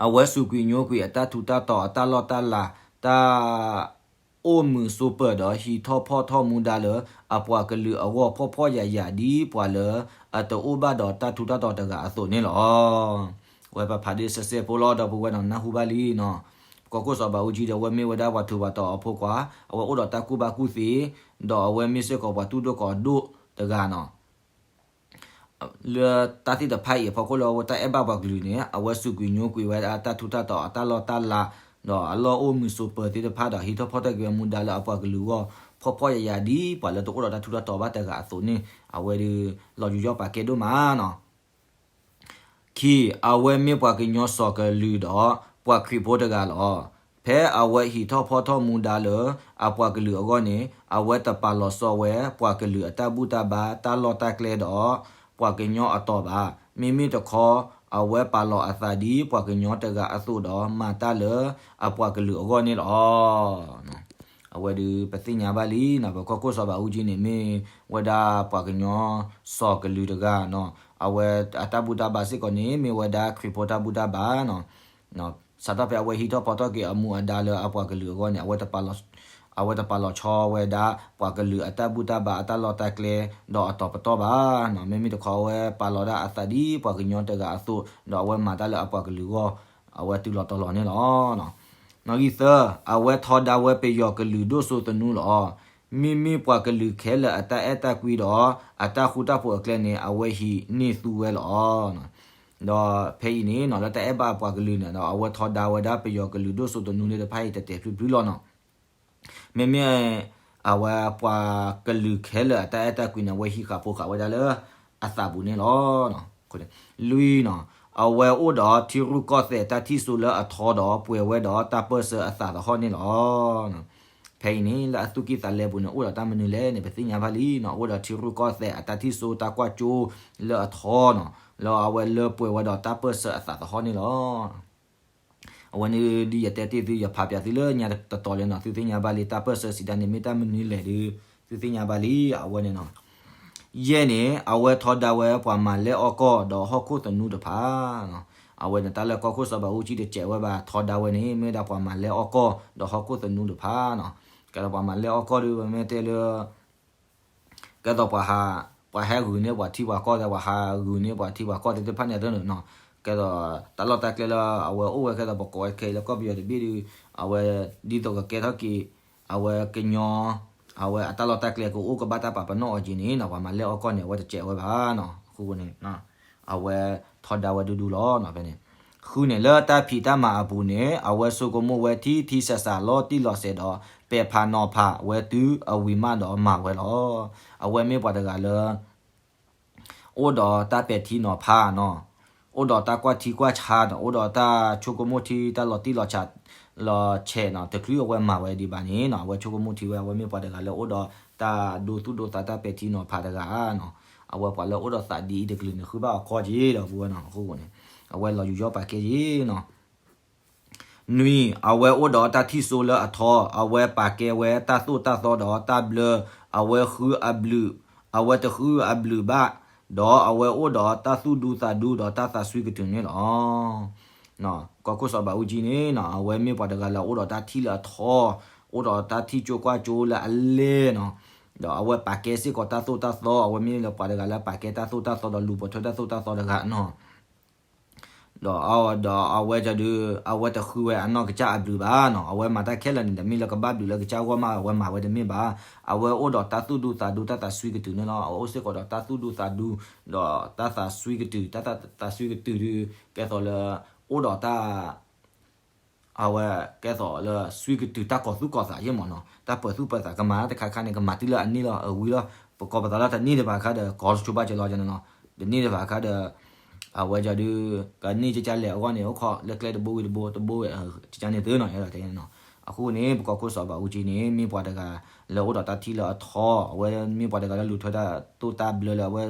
အဝဲစူးကွံာ်ညိကွံာ်အတၢ်ထူးတၢ်တီၤအတၢ်လီၢ်တၢ်လၤ, တၢ် အိၣ်မုာ်ဆိးပၢၤဒီးဟံးထီၣ်ဖီၣ်ထီၣ်မူဒါလၢအပှၤကလုာ်အဂီၢ်ဖှီၣ်ဖှီၣ်ယာ်ယာ် ဒ်ပှၤလၢအတအိၣ်ဘၣ်ဒီးတၢ်ထူးတၢ်တီၤတဂၤအသိးန့ၣ်လီၤ. အဝဲပဖးဒ်စဲးစဲးဖိလီၤ ဒီပုၢ်ဝဲၢ်နီၤ နၢ်ဟူဘၣ်လံနီၤ. ပကီၢ်ခိၣ်စီၤဘးအူကၠံဒီး အဝဲမ့ၢ်ဝဲဒၣ်ပှၤထူးပှၤတီၤအဖိခွါ, အဝဲအိၣ်ဒီးတၢ်ကူၣ်ဘၣ်ကူၣ်သ့, ဒီးအဝဲမ့ၢ်စ့ၢ်ကီးပှၤတူၢ်ဒိၣ်ကီၤဒိၣ်တဂၤနီၤ. လၢတၢ်သ့ၣ်တဖၣ်အံၤအဖီခိၣ်လၢအဝဲတၢ်အဲၣ်ဘၣ်ပှၤကလုာ်န့ၣ် အဝဲစူးကွံာ်ညိကွံာ်ဝဲဒၣ်တၢ်ထူးတၢ်တီၤအတၢ်လီၢ်တၢ်လၤ, ဒီးအလီၢ်အိၣ်မုာ်ဆိးပၢၤသ့ၣ်တဖၣ်ဒီး ဟံးထီၣ်ဖီၣ်ထီၣ်က့ၤဝဲမူဒါလၢအပှၤကလုာ်အဂီၢ် ဖှီၣ်ဖှီၣ်ယာ်ယာ်ဒ်ပှၤလၢတအိၣ်ဒီးတၢ်ထူးတၢ်တီၤဘၣ်တဂၤအသိးန့ၣ် အဝဲဒီး လီၤယူးယီၣ်ပာ်ကဲဒိၣ်မးနီၤ. ခံ, အဝဲမ့ၢ်ပှၤကညီစီၤကလုာ်ဒီး ပှၤခရံာ်ဖိတဂၤလီၤ. ဖဲအဝဲဟံးထီၣ်ဖီၣ်ထီၣ်မူဒါလၢအပှၤကလုာ်အဂီၢ်န့ၣ် အဝဲတပာ်လီၤဆီဝဲပှၤကလုာ်အတၢ်ဘူၣ်တၢ်ဘါတၢ်လီၢ်တၢ်ကျဲဒီး ပှၤကညီအတီၤဘၣ်. မ့မ့ၢ်တခီ အဝဲပာ်လီၤအသးဒ်ပှၤကညီတဂၤအသိးဒီး မၤတၢ်လၢအပှၤကလုာ်အဂီၢ်န့ၣ်လီၤ. အဝဲဒီးပသ့ၣ်ညါဘၣ်လံနီၤ ပကီၢ်ခိၣ်စီၤဘးအူကၠံန့ၣ် မ့ၢ်ဝဲဒၣ်ပှၤကညီစီၤကလုာ်တဂၤနီၤ. အဝဲအတၢ်ဘူၣ်တၢ်ဘါစ့ၢ်ကီးန့ၣ် မ့ၢ်ဝဲဒၣ်ခရံာ်ဖိတၢ်ဘူၣ်တၢ်ဘါနီၤ. စးထီၣ်ဖဲအဝဲဟံးထီၣ်ဖီထီၣ်က့ၤအမူအဒါလၢအပှၤကလုာ်အဂီၢ်န့ၣ် အဝဲတပာ်လီၤ, အဝဲတပာ်လီၤဆီဝဲဒၣ် ပှၤကလုာ်အတၢ်ဘူၣ်တၢ်ဘါအတၢ်လီၢ်တၢ်ကျဲ ဒီးအတီၤပတီၢ်ဘၣ်နီၤ. မ့မ့ၢ်တခီအဝဲပာ်လီၤဒၣ်အသးဒ်ပှၤကညီတဂၤအသိး ဒီးအဝဲမၤတၢ်လၢအပှၤကလုာ်အဂီၢ် အဝဲတုၤလီၤတီၤလီၤန့ၣ်လီၤ. နီၣ်ဂံၢ်သၢ, အဝဲထီဒါဝဲပယီၤကလုာ်ဒိၣ်စိသနူလီၤ. မ့မ့ၢ်ပှၤကလုာ်ခဲလၢာ်အတၢ်အဲၣ်တၢ်ကွံဒီး အတၢ်ဃူတၢ်ဖိးအကျဲန့ၣ် အဝဲဟံးန့ၢ်သူဝဲလီၤ. ဒီးဖဲအံၤန့ၣ်နီၤ လၢတၢ်အဲၣ်ဘၣ်အပှၤကလုာ်န့ၣ်ဒီး အဝဲထီဒါဝဲဒၣ်ပယီၤကလုာ်ဒိၣ်စိသနူသ့ၣ်တဖၣ်အံၤ တဲာ်တဲာ်ဖျုးဖျုးလီၤနီၤ. မ့မ့ၢ် အဝဲပှၤကလုာ်ခဲလၢာ်အတၢ်အဲၣ်တၢ်ကွံန့ၣ် အဝဲဟံးဃာ်ဖိးဃာ်ဝဲဒၣ်လၢအသးပူၤန့ၣ်လီၤ. လွံၢ်နီၤ, အဝဲအိၣ်ဒီးထံရူၢ်ကီၢ်သဲးတၢ်ထံၣ်စိလၢအထီဒီး ပှဲၤဝဲဒီးတၢ်ပၢၢ်ဆၢအသးသဟီၣ်န့ၣ်လီၤ. ဖဲအံၤန့ၣ် လၢအသူၣ်ကံၢ်သးလဲပူၤန့ၣ် အိၣ်ဒီးတၢ်မနုၤလဲၣ်န့ၣ် ပသ့ၣ်ညါဘၣ်လံနီၤ. အိၣ်ဒီးထံရူၢ်ကီၢ်သဲးအတၢ်ထံၣ်စိတၢ်ကွၢ်စိလၢအထီနီၤ, လၢအဝဲလၢပှဲၤဝဲဒီးတၢ်ပၢၢ်ဆၢအသးသဟီၣ်န့ၣ်လီၤ. အဝဲန့ၣ်ဒ်ယတဲတ့ၢ်သု ယဖးပၠးသုလၢညါတတီၤလံနီၤ, သုသ့ၣ်ညါဘၣ်လံ တၢ်ပၢၢ်ဆၢစံးဒၣ်န့ၣ် မ့ၢ်တၢ်မနုၤလဲၣ်ဒီး သုသ့ၣ်ညါဘၣ်လံ အဝဲန့ၣ်နီၤ. ယဲၢ်န့ၣ် အဝဲထီဒါဝဲပှၤမၤလဲၢ်အီၣ်ကီၢ်ဒီးဟီၣ်ခိၣ်သနူတဖၣ်နီၤ. အဝဲန့ၣ် တၢ်လၢကီၢ်ခိၣ်စီၤဘးအူကၠံတစဲးဝဲဘၣ် ထီဒါဝဲန့ၣ် မ့ၢ်ဝဲဒၣ်ပှၤမၤလဲၢ်အီၣ်ကီၢ်ဒီးဟီၣ်ခိၣ်သနူတဖၣ်နီၤ. ကဲဒီးပှၤမၤလဲၢ်အီၣ်ကီၢ်ဒီး ပမ့ၢ်တဲလၢ ကဲသိးပှၤဟး, ပှၤဟဲဂုာ်န့ၢ်ပှၤထံပှၤကီၢ်သဲး ပှၤဟးဂုာ်န့ၢ်ပှၤထံပှၤကီၢ်သဲးသ့ၣ်တဖၣ်န့ၣ် အတနီၤနီၤ, ကဲသိးတၢ်လီၢ်တၢ်ကျဲလၢအဝဲအိၣ်ဝဲ ကဲသိးပကိးဝဲခဲအံၤလၢကီၢ်ပယီၤတဘ့ၣ်ဒီး အဝဲဒ်သိးကကဲထီၣ်က့ၤ အဝဲကညီ အဝဲအတၢ်လီၢ်တၢ်ကျဲကအိၣ်ကဘၣ်တၢ်ပာ်ပနီၣ်အီၤက့ၤန့ၣ်နီၤ, ပှၤမၤလဲၢ်အီၣ်ကီၢ်န့ၣ် အဝဲတစဲးဝဲဘၣ်နီၤ. အဃိန့ၣ် အဝဲထီဒါဝဲဒူဒူလီၤနီၤ ဖဲန့ၣ်. ဃုန့ၣ် လၢတၢ်ဖံးတၢ်မၤအပူၤန့ၣ် အဝဲဆိကမိၣ်ဝဲထံထံဆးဆးလီၤတံၢ်လီၤဆဲးဒီး ပဲာ်ဖးနီၤဖးဝဲတုၤအဝံၤမးဒီးမၤဝဲလီၤ. အဝဲမ့ၢ်ပှၤတဂၤလၢ အိၣ်ဒီးတၢ်ပဲာ်ထံနီၤဖးနီၤ, အိၣ်ဒီးတၢ်ကွၢ်ထံကွၢ်ဆးနီၤ, အိၣ်ဒီးတၢ်ဆိကမိၣ်ထံတၢ်လီၤတံၢ်လီၤဆဲး လီၤဆဲးနီၤ, တချုးအဝဲမၤဝဲဒံးဘၣ်န့ၣ်နီၤ, အဝဲဆိကမိၣ်ထံဝဲ အဝဲမ့ၢ်ပှၤတဂၤလၢအိၣ်ဒီးတၢ်ဒိသူၣ်ဒိသးတၢ်ပဲာ်ထံနီၤဖးတဂၤနီၤ, အဝဲပှၤလၢအိၣ်ဒီးသးဒ်အံၤတကလုာ်န့ၣ် ဃုဘၣ်အီၤကီၢ်က့ၤဒီးပဝဲနီၤ, အဃိန့ၣ် အဝဲလီၤယူးယီၣ်ပာ်ကဲက့ၤနီၤ. နွံ, အဝဲအိၣ်ဒီးတၢ်ထံၣ်စိလၢအထီ, အဝဲပာ်ကဲဝဲတၢ်သိၣ်တၢ်သီဒီးတၢ်ဘျၢ, အဝဲဃုအဘျုး, အဝဲတဃုအဘျုးဘၣ်, ဒီးအဝဲအိၣ်ဒီးတၢ်သူၣ်ဒူသးဒူဒီးတၢ်သးစွံကတုၤန့ၣ်လီၤ. ကီၢ်ခိၣ်စီၤဘးအူကၠံန့ၣ်နီၤ, အဝဲမ့ၢ်ပှၤတဂၤလၢအအိၣ်ဒီးတၢ်ထံၣ်လၢအထီ, အိၣ်ဒီးတၢ်ထံၣ်ကၠိကွၢ်ကၠိလၢအလဲၢ်နီၤ, ဒီးအဝဲပာ်ကဲစ့ၢ်ကီးတၢ်သိၣ်တၢ်သီ, အဝဲမ့ၢ်လၢပှၤတဂၤလၢပာ်ကဲတၢ်သိၣ်တၢ်သီဒီးလူၤပိာ်ထွဲတၢ်သိၣ်တၢ်သီတဂၤနီၤ. ဒီးအဝဲ, ဒီးအဝဲဒုး, အဝဲတဃုဝဲအနီၢ်ကစၢ်အဘျုးဘၣ်နီၤ, အဝဲမၤတၢ်ခဲလၢာ်န့ၣ် တမ့ၢ်လၢကဘၣ်ဘျုးလၢကစၢ်ဂီၢ်မး အဝဲမၤဝဲတမ့ၢ်ဘၣ်, အဝဲအိၣ်ဒီးတၢ်သူၣ်ဒူသးဒူတၢ်သးစွံကတုၤန့ၣ်လီၤ, အအိၣ်စ့ၢ်ကီးဒီးတၢ်သူၣ်ဒူသးဒူ, ဒီးတၢ်သးစွံကတုၤ, တၢ်သးစွံကတုၤဒုး, ကဲသိးလၢ, အိၣ်ဒီးတၢ် အဝဲကဲသိးလၢစွံကတုၤတၢ်ကီၤသူၣ်ကီၤသးယဲၢ်မးနီၤ, တၢ်ပၢၤသူၣ်ပၢၤသး ကမၤတခါခါန့ၣ် ကမၤတုၤလၢအန့ၢ်လီၤအဝံၤလီၤ, ပကိးပသးလၢတန့ၢ်တဘၣ်အခါဒီး ကိးဆိဘၣ်ကလီကန့ၣ်နီၤ, တန့ၢ်တဘၣ်အခါဒီး, အဝဲဒုး, ကန့ၢ်ကကလဲၣ်အဂီၢ်န့ၣ် အိၣ်ခိးလၢကျဲတဘိဝံၤတဘိ တဘိဝံၤ, ကကန့ၣ်သ့နီၤ, ယဲဒၣ်တဲနီၤ, အဃိန့ၣ် ပကီၢ်ခိၣ်စီၤဘးအူကၠံန့ၣ် မ့ၢ်ပှၤတဂၤလၢအိၣ်ဒီးတၢ်ထံၣ်လၢအထီ, အဝဲမ့ၢ်ပှၤတဂၤလၢလူၤထွဲတၢ်သိၣ်တၢ်ဘျၢလၢအဝဲ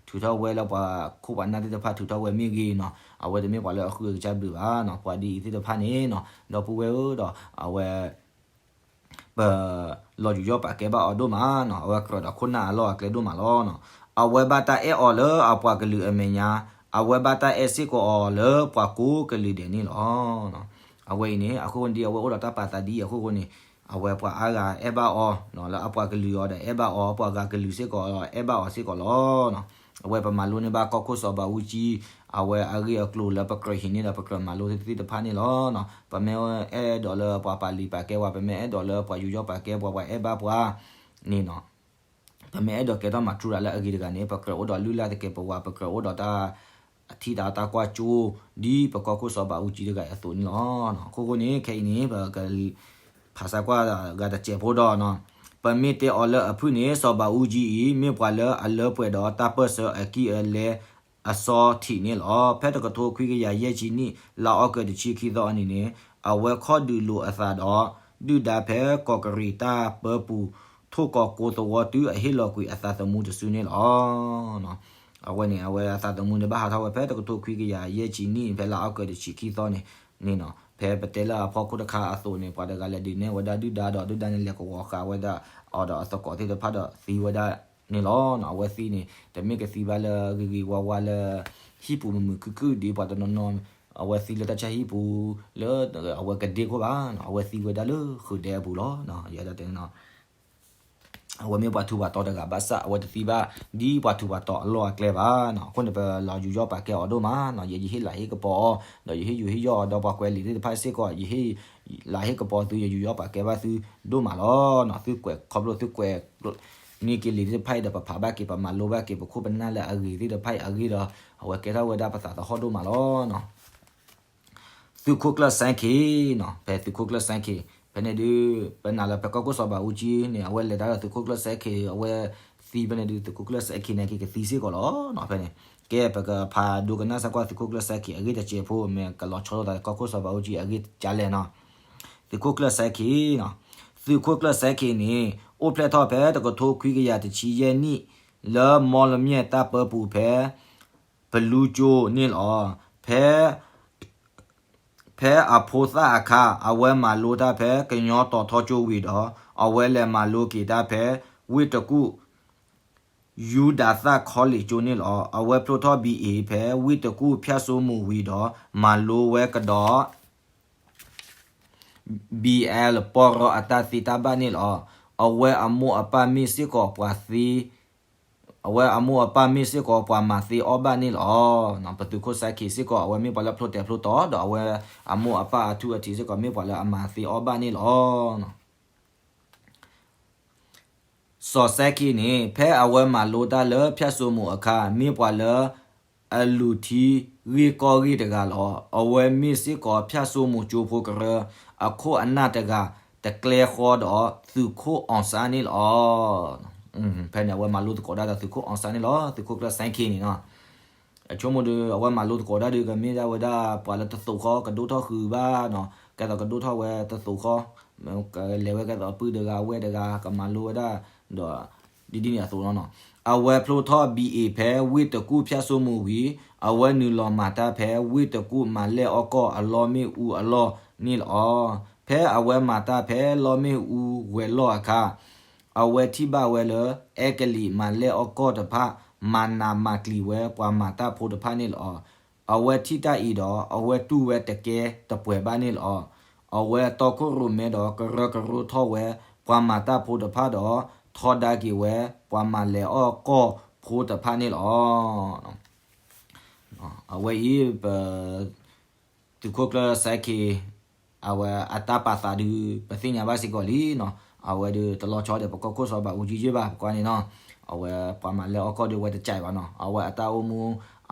ထုးထီၣ်ဝဲလၢပှၤခိၣ်ပှၤနၢ်သ့ၣ်တဖၣ်ထုးထီၣ်ဝဲမ့ၢ်ဂ့ၤနီၤ, အဝဲတမ့ၢ်ပှၤလၢအဃုအကစၢ်ဘျုးဘၣ်နီၤ, ပှၤဒ်အံၤသ့ၣ်တဖၣ်န့ၣ်နီၤ, ဒီပုၢ်ဝဲၢ်ဧၢဒီး အဝဲ ပလီၤယူးယီၣ်ပာ်ကဲဘၣ်အီၤဒိၣ်မးနီၤ, အဝဲကြၢးဒီးခိၣ်နၢ်အလီၢ်အကျဲဒိၣ်မးလီၤနီၤ, အဝဲဘၣ်တၢ်အဲၣ်အီၤလၢအပှၤကလုာ်အမဲာ်ညါ, အဝဲဘၣ်တၢ်အဲၣ်စ့ၢ်ကီးအီၤလၢပှၤကိးကလုာ်ဒဲးန့ၣ်လီၤ. အဝဲအံၤန့ၣ် အဃိဒ်အဝဲအိၣ်ဒီးတၢ်ပာ်သးဒ်အံၤအဃိန့ၣ်, အဝဲပှၤအါဂၤအဲၣ်ဘၣ်အီၤ, လၢအပှၤကလုာ်အီၤဒီးအဲၣ်ဘၣ်အီၤ, ပှၤဂၤကလုာ်စ့ၢ်ကီးအဲၣ်ဘၣ်အီၤစ့ၢ်ကီးလီၤ. အဝဲပမၤလိန့ၢ်ဘၣ်ကီၢ်ခိၣ်စီၤဘးအူကၠံ, အဝဲအဂ့ၢ်အကျိၤလၢပကြၢးဟံးန့ၢ်ဒီးပကြၢးမၤလိသ့ၣ်တဖၣ်န့ၣ်လီၤ. ပမ့ၢ်အဲၣ်ဒိးလၢပှၤပာ်လုၢ်ပာ်ကဲပှၤ, ပမ့ၢ်အဲၣ်ဒိးလၢပှၤယူးယီၣ်ပာ်ကဲပှၤ, ပှၤအဲၣ်ဘၣ်ပှၤန့ၣ်နီၤ, ပမ့ၢ်အဲၣ်ဒိးကဲထီၣ်မၤထူရၤလၢအဂ့ၤတဂၤန့ၣ် ပကြၢးအိၣ်ဒီးလုၢ်လၢ်သကဲးပဝး, ပကြၢးအိၣ်ဒီးတၢ် အထံၣ်တၢ်တၢ်ကွၢ်ကၠိ ဒ်ပကီၢ်ခိၣ်စီၤဘးအူကၠံတဂၤအသိးန့ၣ်လီၤ. အဃိဃိန့ၣ် ခဲအံၤန့ၣ် ပကဖးစါကွၢ်ဂၤတစဲးဖိဒီး, ပမ့ၢ်တဲအီၤလၢအဖုၣ်န့ၣ် စီၤဘးအူကၠံအံၤ မ့ၢ်ပှၤလၢအလၢပှဲၤဒီးတၢ်ပၢၢ်ဆၢအကံၢ်အလဲအစီထံးန့ၣ်လီၤ. ဖဲတကထိခွံကယၤယဲၢ်ဆံနံၣ် လါအီကူးတဆံခံသီအနံၤန့ၣ် အဝဲခီၣ်ဒုးလိာ်အသးဒီး ဒုၣ်ဒါဖဲကီးကရံးတၢ်ပၢပူၤ ထိၣ်ကီးကိသဝီတုၤအဟ့ၣ်လီၤကွံာ်အသးသမူတစုန့ၣ်လီၤ. အဝဲန့ၣ် အဝဲအသးသမူန့ၣ် ဘၣ်ဟးထီၣ်ဝဲဖဲတကထိခွံကယၤယဲၢ်ဆံနံၣ် ဖဲလါအီကူးတဆံခံသီန့ၣ်, န့ၣ်နီၤ, ဖဲပတဲလၢအဖီခိၣ်တခါအသိးန့ၣ် ပှၤတဂၤလဲၤဒုးနဲၣ်ဝဲဒၣ်ဒုၣ်ဒါဒီး ဒုၣ်ဒါန့ၣ်လဲၤကဝီၤဃာ်ဝဲဒၣ်အီၤဒီးအသကိးသ့ၣ်တဖၣ်ဒီးသံဝဲဒၣ် န့ၣ်လီၤ. အဝဲသံန့ၣ် တမ့ၢ်ကသံဘၣ်လၢဂ့ၤဂ့ၤဝါဝါလၢ ဟံၣ်ပူၤမုာ်မုာ်ခုၣ်ခုၣ်ဒ်ပှၤတနီၤနီၤ, အဝဲသံလၢတၢ်ဆါဟံၣ်ပူၤလၢ အဝဲကဒ့ခိၣ်ဘၣ်, အဝဲသံဝဲဒၣ်လၢဃုာ်ဒဲအပူၤလီၤ. ယဲဒၣ်တဲ အဝဲမ့ၢ်ပှၤထူးပှၤတီၤတဂၤဘၣ်ဆၣ် အဝဲတသံဘၣ်ဒ်ပှၤထူးပှၤတီၤအလီၢ်အကျဲဘၣ်. အဃိန့ၣ် ပလီၤယူၤယီၣ်ပာ်ကဲအီၤဒိၣ်မး, ယဟ့ၣ်လၤဟ့ၣ်ကပီၤအီၤ, ဒီးယဟ့ၣ်ယူၤဟ့ၣ်ယီၣ်အီၤဒီးပှၤကွဲးလံာ်သ့ၣ်တဖၣ်စ့ၢ်ကီး, ယဟ့ၣ်လၤဟ့ၣ်ကပီၤသု ယယူၤယီၣ်ပာ်ကဲဘၣ်သုဒိၣ်မးလီၤ. သုကွဲးခီဖျိသုကွဲး န့ၢ်က့ၤလံာ်သ့ၣ်တဖၣ်အံၤဒီး ပဖးဘၣ်က့ၤ ပမၤလိဘၣ်က့ၤ ပခိၣ်ပနၢ်လၢအဂ့ၤသ့ၣ်တဖၣ်အံၤအဂ့ၢ်ဒီး အဝဲကဲထီၣ်ဝဲဒၣ်ပသးသဟီၣ်ဒိၣ်မးလီၤ. သုးခိၣ်ကျၢၢ်စဲခ့, ဖဲသုးခိၣ်ကျၢၢ်စဲခ့, ဖဲန့ၣ်ဒုး ပနာ်လၢဖဲကီၢ်ခိၣ်စီၤဘးအူကၠံန့ၣ် အဝဲလဲၤတၢ်ဒီးသုးခိၣ်ကျၢၢ်စဲခ့ အဝဲသံဖဲန့ၣ်ဒုး သုးခိၣ်ကျၢၢ်စဲခ့န့ၣ် ကကသံစ့ၢ်ကီးလီၤ. ဖဲန့ၣ် ကဲပကဖးဒိကနၣ်စ့ၢ်ကီးသုးခိၣ်ကျၢၢ်စဲခ့အဂ့ၢ်တစဲးဖိ မ့ၢ်ကလီၤဆီလိာ်သးကီၢ်ခိၣ်စီၤဘးအူကၠံအဂ့ၢ်ကလဲၣ်နီၤ. သုးခိၣ်ကျၢၢ်စဲခ့, သုးခိၣ်ကျၢၢ်စဲခ့န့ၣ် အိၣ်ဖျဲၣ်ထီၣ်ဖဲတကထိခွံကယၤတဆံယဲၢ်နံၣ် လၢမီလမၠဲၣ်တၢ်ပၢပူၤဖဲ ပလူကၠိန့ၣ်လီၤ. ဖဲ ဖဲအဖိသၣ်အခါ အဝဲမၤလိတၢ်ဖဲကညီတီၤထီကၠိဝံၤဒီး အဝဲလဲၤမၤလိက့ၤတၢ်ဖဲ ဝ့ၢ်တကူၣ် ယူဒၤသၣ်ခီလ့ၣ်ကၠိန့ၣ်လီၤ. အဝဲဖျိထီၣ် ဘံၣ်အ့ၣ် ဖဲဝ့ၢ်တကူၣ်ဖၠၣ်စိမိၤဝံၤဒီး မၤလိဝဲကဒီး ဘံၣ်အဲၣ် ပီၢ်ရီအတၢ်သ့တၢ်ဘၣ်န့ၣ်လီၤ. အဝဲအမိၢ်အပၢ်မ့ၢ်စ့ၢ်ကီးပှၤသ့ အဝဲအမိၢ်အပၢ်မ့ၢ်စ့ၢ်ကီးပှၤမၤသ့အီၣ်ဘၣ်န့ၣ်လီၤ. ပသုးခိၣ်စဲခ့စ့ၢ်ကီး အဝဲမ့ၢ်ပှၤလၢဖျိတဲာ်ဖျိတီၤ ဒီးအဝဲအမိၢ်အပၢ်အထူအထံးစ့ၢ်ကီး မ့ၢ်ပှၤလၢအမၤသ့အီၣ်ဘၣ်န့ၣ်လီၤ. စီၤစဲခ့န့ၣ် ဖဲအဝဲမၤလိတၢ်လၢဖၠၣ်စိမိၤအခါ မ့ၢ်ပှၤလၢအလူၤထံဂ့ၢ်ကီၢ်ဂ့ၢ်တဂၤလီၤ. အဝဲမ့ၢ်စ့ၢ်ကီးဖၠၣ်စိမိၤကၠိဖိကရၢ အခိၣ်အနၢ်တဂၤ တကျဲဃီဒီးသုးခိၣ်အီၣ်စၣ်န့ၣ်လီၤ. ဖဲန့ၣ် အဝဲမၤလိသကိးဒၣ်ဒီးသုးခိၣ်အီၣ်စၣ်န့ၣ်လီၤ. သုးခိၣ်ကျၢၢ်စဲခ့န့ၣ်နီၤ အဆိကမိၣ်ဒီး အဝဲမၤလိသကိးဒၣ်ဒီး ကမ့ၢ်ဒၣ်ဝဲဒၣ်ပှၤလၢတသိးဃီ ကဒိၣ်ထီၣ်ဃုာ်ဘၣ်နီၤ, ကဲသိးကဒိၣ်ထီၣ်ဝဲတသိးဃီ, ကလဲၤဝဲကဲသိးပုၢ်တဂၤဝဲၢ်တဂၤ ကမၤလိဝဲဒၣ်ဒီး ဒ်ဒ်န့ၣ်အသိးလီၤနီၤ. အဝဲဖျိထီၣ် ဘံၣ်အ့ၣ် ဖဲဝ့ၢ်တကူၣ်ဖၠၣ်စိမိၤဝံၤ အဝဲနုာ်လီၤမၤတၢ်ဖဲဝ့ၢ်တကူၣ်မၤလဲၣ်အီၣ်ကီၢ်အလီၢ်မ့ၣ်အူအလီၢ်န့ၣ်လီၤ. ဖဲအဝဲမၤတၢ်ဖဲလီၢ်မ့ၣ်အူဝဲၤလီၢ်အခါ အဝဲထံၣ်ဘၣ်ဝဲလၢ အဲကလံးမၤလဲၣ်အီၣ်ကီၢ်တဖၣ် မၤနးမၤကျံၤဝဲပှၤမၤတၢ်ဖိတဖၣ်န့ၣ်လီၤ. အဝဲထံၣ်တၢ်အံၤဒီး အဝဲတူၢ်ဝဲတကဲတပှဲၤဘၣ်န့ၣ်လီၤ. အဝဲတီခိၣ်ရိၣ်မဲဒီးကရၢကရိထီၣ်ဝဲ ပှၤမၤတၢ်ဖိတဖၣ်ဒီး ထီဒါက့ၤဝဲ ပှၤမၤလဲၣ်အီၣ်ကီၢ်ဖိတဖၣ်န့ၣ်လီၤ. အဝဲအံၤ ပ သုးခိၣ်ကျၢၢ်စဲခ့ အဝဲအတၢ်ပာ်သးဒုး ပသ့ၣ်ညါဘၣ်စ့ၢ်ကီးလံနီၤ. အဝဲဒုးတလီၤဆီဒီးပကီၢ်ခိၣ်စီၤဘးအူကၠံယ့ၢ်ဘၣ် ပကွၢ်န့ၣ်နီၤ. အဝဲပှၤမၤလဲၣ်အီၣ်ကီၢ်ဒုး အဝဲတကးဘၣ်နီၤ. အဝဲအတၢ်အိၣ်မူ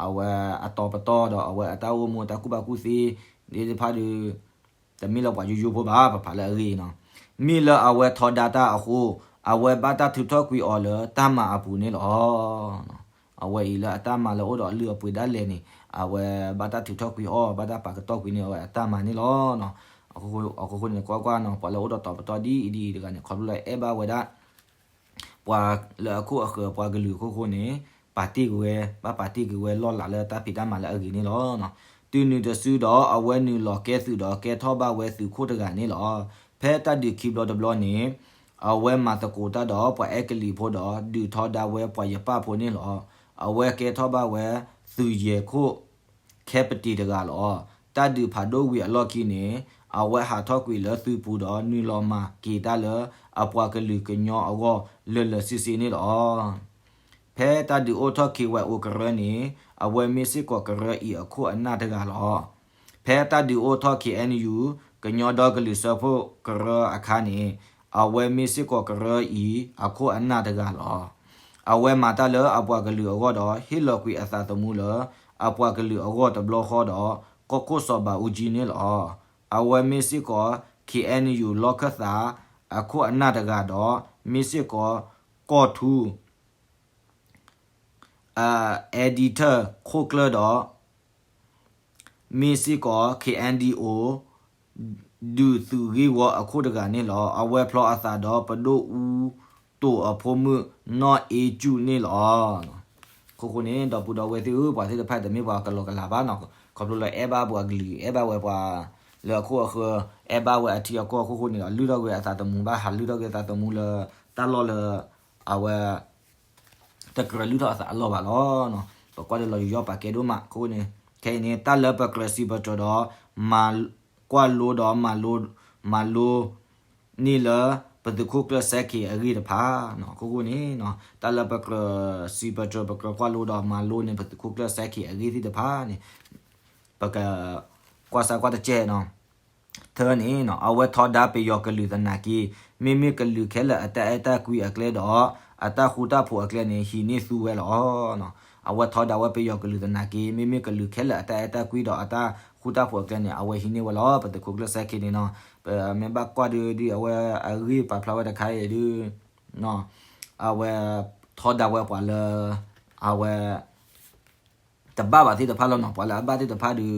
အဝဲအတီၤပတီၢ်ဒီး အဝဲအတၢ်အိၣ်မူ အတၢ်ကူၣ်ဘၣ်ကူၣ်သ့သ့ၣ်တဖၣ်ဒုး တမ့ၢ်လၢပှၤယိယိဖိဘၣ် ပဖးလၢအဂ့ၢ်နီၤ. မ့ၢ်လၢအဝဲထီဒါတၢ်အဃိ အဝဲဘၣ်တၢ်ထုးထီၣ်ကွံာ်အီၤလၢတၢ်မၤအပူၤန့ၣ်လီၤ. အဝဲအံၤလၢအတၢ်မၤလၢအိၣ်ဒီးအလုၢ်အပှ့ၤဒၣ်လဲာ်န့ၣ် အဝဲဘၣ်တၢ်ထုးထီၣ်ကွံာ်အီၤ ဘၣ်တၢ်ပာ်ကတီၢ်ကွံာ်န့ၣ် အဝဲအတၢ်မၤန့ၣ်လီၤ. အဃိဃိန့ၣ် ကွၢ်ကွၢ်နီၤ ပှၤလၢအိၣ်ဒီးတီၤပတီၢ်ဒ်အံၤဒ်အံၤတဂၤန့ၣ် ခီဖျိလၢအဲၣ်ဘၣ်ဝဲဒၣ် ပှၤလၢအခိၣ်အဃၢၤ ပှၤကလုာ်အခိၣ်ဃိန့ၣ် ပာ်တ့ၢ်ကွံာ်ဝဲ ဘၣ်ပာ်တ့ၢ်ကွံာ်ဝဲလီၢ်လၤလၢတၢ်ဖံးတၢ်မၤလၢအဂ့ၤန့ၣ်လီၤ. တုၤနုၤတစုဒီး အဝဲနုာ်လီၤကဲသုးဒီးကဲထီၣ်ဘၣ်ဝဲသုးခိၣ်တဂၤန့ၣ်လီၤ. ဖဲတၢ်ဒုးခံဘျီတဘျီန့ၣ် အဝဲမၤသကိးတၢ်ဒီးပှၤအဲကလံးဖိဒီး ဒုးထီဒါဝဲပှၤယပၣ်ဖိန့ၣ်လီၤ. အဝဲကဲထီၣ်ဘၣ်ဝဲသုးယဲၢ်ခိၣ် ခဲပတံၤတဂၤလီၤ. တၢ်ဒုးဖးဒိၣ်ဝံၤအလီၢ်ခံန့ၣ် အဝဲဟးထီၣ်ကွံာ်လၢသုးပူၤဒီး နုာ်လီၤမၤက့ၤတၢ်လၢအပှၤကလုာ်ကညီအဂီၢ်လၢာ်လၢာ်ဆ့ဆ့န့ၣ်လီၤ. ဖဲတၢ်ဒုးအိၣ်ထီၣ် ခ့ဝဲၣ်အိၣ်ကရၢန့ၣ် အဝဲမ့ၢ်စ့ၢ်ကီးကရၢအံၤအခိၣ်အနၢ်တဂၤလီၤ. ဖဲတၢ်ဒုးအိၣ်ထီၣ် ခ့အဲၣ်ယူၣ် ကညီဒီကလုာ်စၢဖှိၣ်ကရၢအခါန့ၣ် အဝဲမ့ၢ်စ့ၢ်ကီးကရၢအံၤအခိၣ်အနၢ်တဂၤလီၤ. အဝဲမၤတၢ်လၢအပှၤကလုာ်အဂီၢ်ဒီး ဟ့ၣ်လီၤကွံာ်အသးသမူလၢအပှၤကလုာ်အဂီၢ်တဘျီဃီဒီး ကီၢ်ခိၣ်စီၤဘးအူကၠံန့ၣ်လီၤ. အဝဲမ့ၢ်စ့ၢ်ကီး ခ့အဲၣ်ယူၣ် လီၢ်ခၢၣ်သးအခိၣ်အနၢ်တဂၤဒီး မ့ၢ်စ့ၢ်ကီးကီၢ်ထူ editor ခိၣ်ကျၢၢ်ဒီး မ့ၢ်စ့ၢ်ကီး ခ့အဲၣ်ယူၣ် ဒုးသုးဂ့ၢ်ဝီအခိၣ်တဂၤန့ၣ်လီၤ. အဝဲဖျီအသးဒီးပဒိၣ်အူတိာ်အဖိမုၣ် နီၢ်အ့ကၠူၣ်န့ၣ်လီၤ. အဃိဃိန့ၣ် ဒီပုၢ်ဒီဝဲၢ်သ့ၣ်ဧၢ, ပှၤသ့ၣ်တဖၣ်တမ့ၢ်ပှၤကလီၤကလၤဘၣ်နီၤ, ခီဖျိလၢအဲၣ်ဘၣ်ပှၤကလုာ် အဲၣ်ဘၣ်ဝဲပှၤလၢအခိၣ်အဃၢၤ အဲၣ်ဘၣ်ဝဲအထံအကီၢ်အဃိဃိန့ၣ်ဒီး လုၢ်ထီၣ်ကွံာ်အသးသမူဘၣ် ဟးလုၢ်ထီၣ်ကွံာ်အသးသမူလၢတၢ်လီၢ်လၢ အဝဲ တကြၢးလုၢ်ထီၣ်အသးအလီၢ်ဘၣ်လီၤ. ပကွၢ်ဒီးလီၤယူးယီၣ်ပာ်ကဲဒိၣ်မးအဃိန့ၣ် ခဲအံၤန့ၣ် တၢ်လၢပကြၢးစံးပတြၢၤဒီး မၤကွၢ်လိဒီးမၤလိ မၤလိ န့ၢ်လၢ ပသုးခိၣ်ကျၢၢ်စဲခ့အဂ့ၢ်တဖၣ် အဃိန့ၣ် တၢ်လၢပကြၢးစံးပတြၢၤ ပကြၢးကွၢ်လိဒီးမၤလိန့ၢ် ပသုးခိၣ်ကျၢၢ်စဲခ့အဂ့ၢ်သ့ၣ်တဖၣ်န့ၣ် ပက ကွၢ်စၢ်ကွၢ်တကဲးနီၤ. ထၢန့ၣ် အဝဲထီဒါပယီၤကလုာ်သနာ်က့ မ့မ့ၢ်ကလုာ်ခဲလၢာ်အတၢ်အဲၣ်တၢ်ကွံအကျဲဒီး အတၢ်ဃူတၢ်ဖိးအကျဲန့ၣ် ဟံးန့ၢ်သူဝဲလီၤ. အဝဲထီဒါဝဲပယီၤကလုာ်သနာ်က့ မ့မ့ၢ်ကလုာ်ခဲလၢာ်အတၢ်အဲၣ်တၢ်ကွံဒီးအတၢ်ဃူတၢ်ဖိးအကျဲန့ၣ် အဝဲဟံးန့ၢ်ဝဲလီၤ. ပသုးခိၣ်ကျၢၢ်စဲခ့န့ၣ်နီၤ ပမ့ၢ်ဘၣ်ကွၢ်ဒုး ဒ်အဝဲအဂ့ၢ်ပာ်ဖျါဝဲတခါအံၤဒုး အဝဲထီဒါဝဲပှၤလၢ အဝဲ တဘၣ်ဘၣ်သ့ၣ်တဖၣ်လီၤနီၤ. ပှၤလၢအဘၣ်သ့ၣ်တဖၣ်ဒီး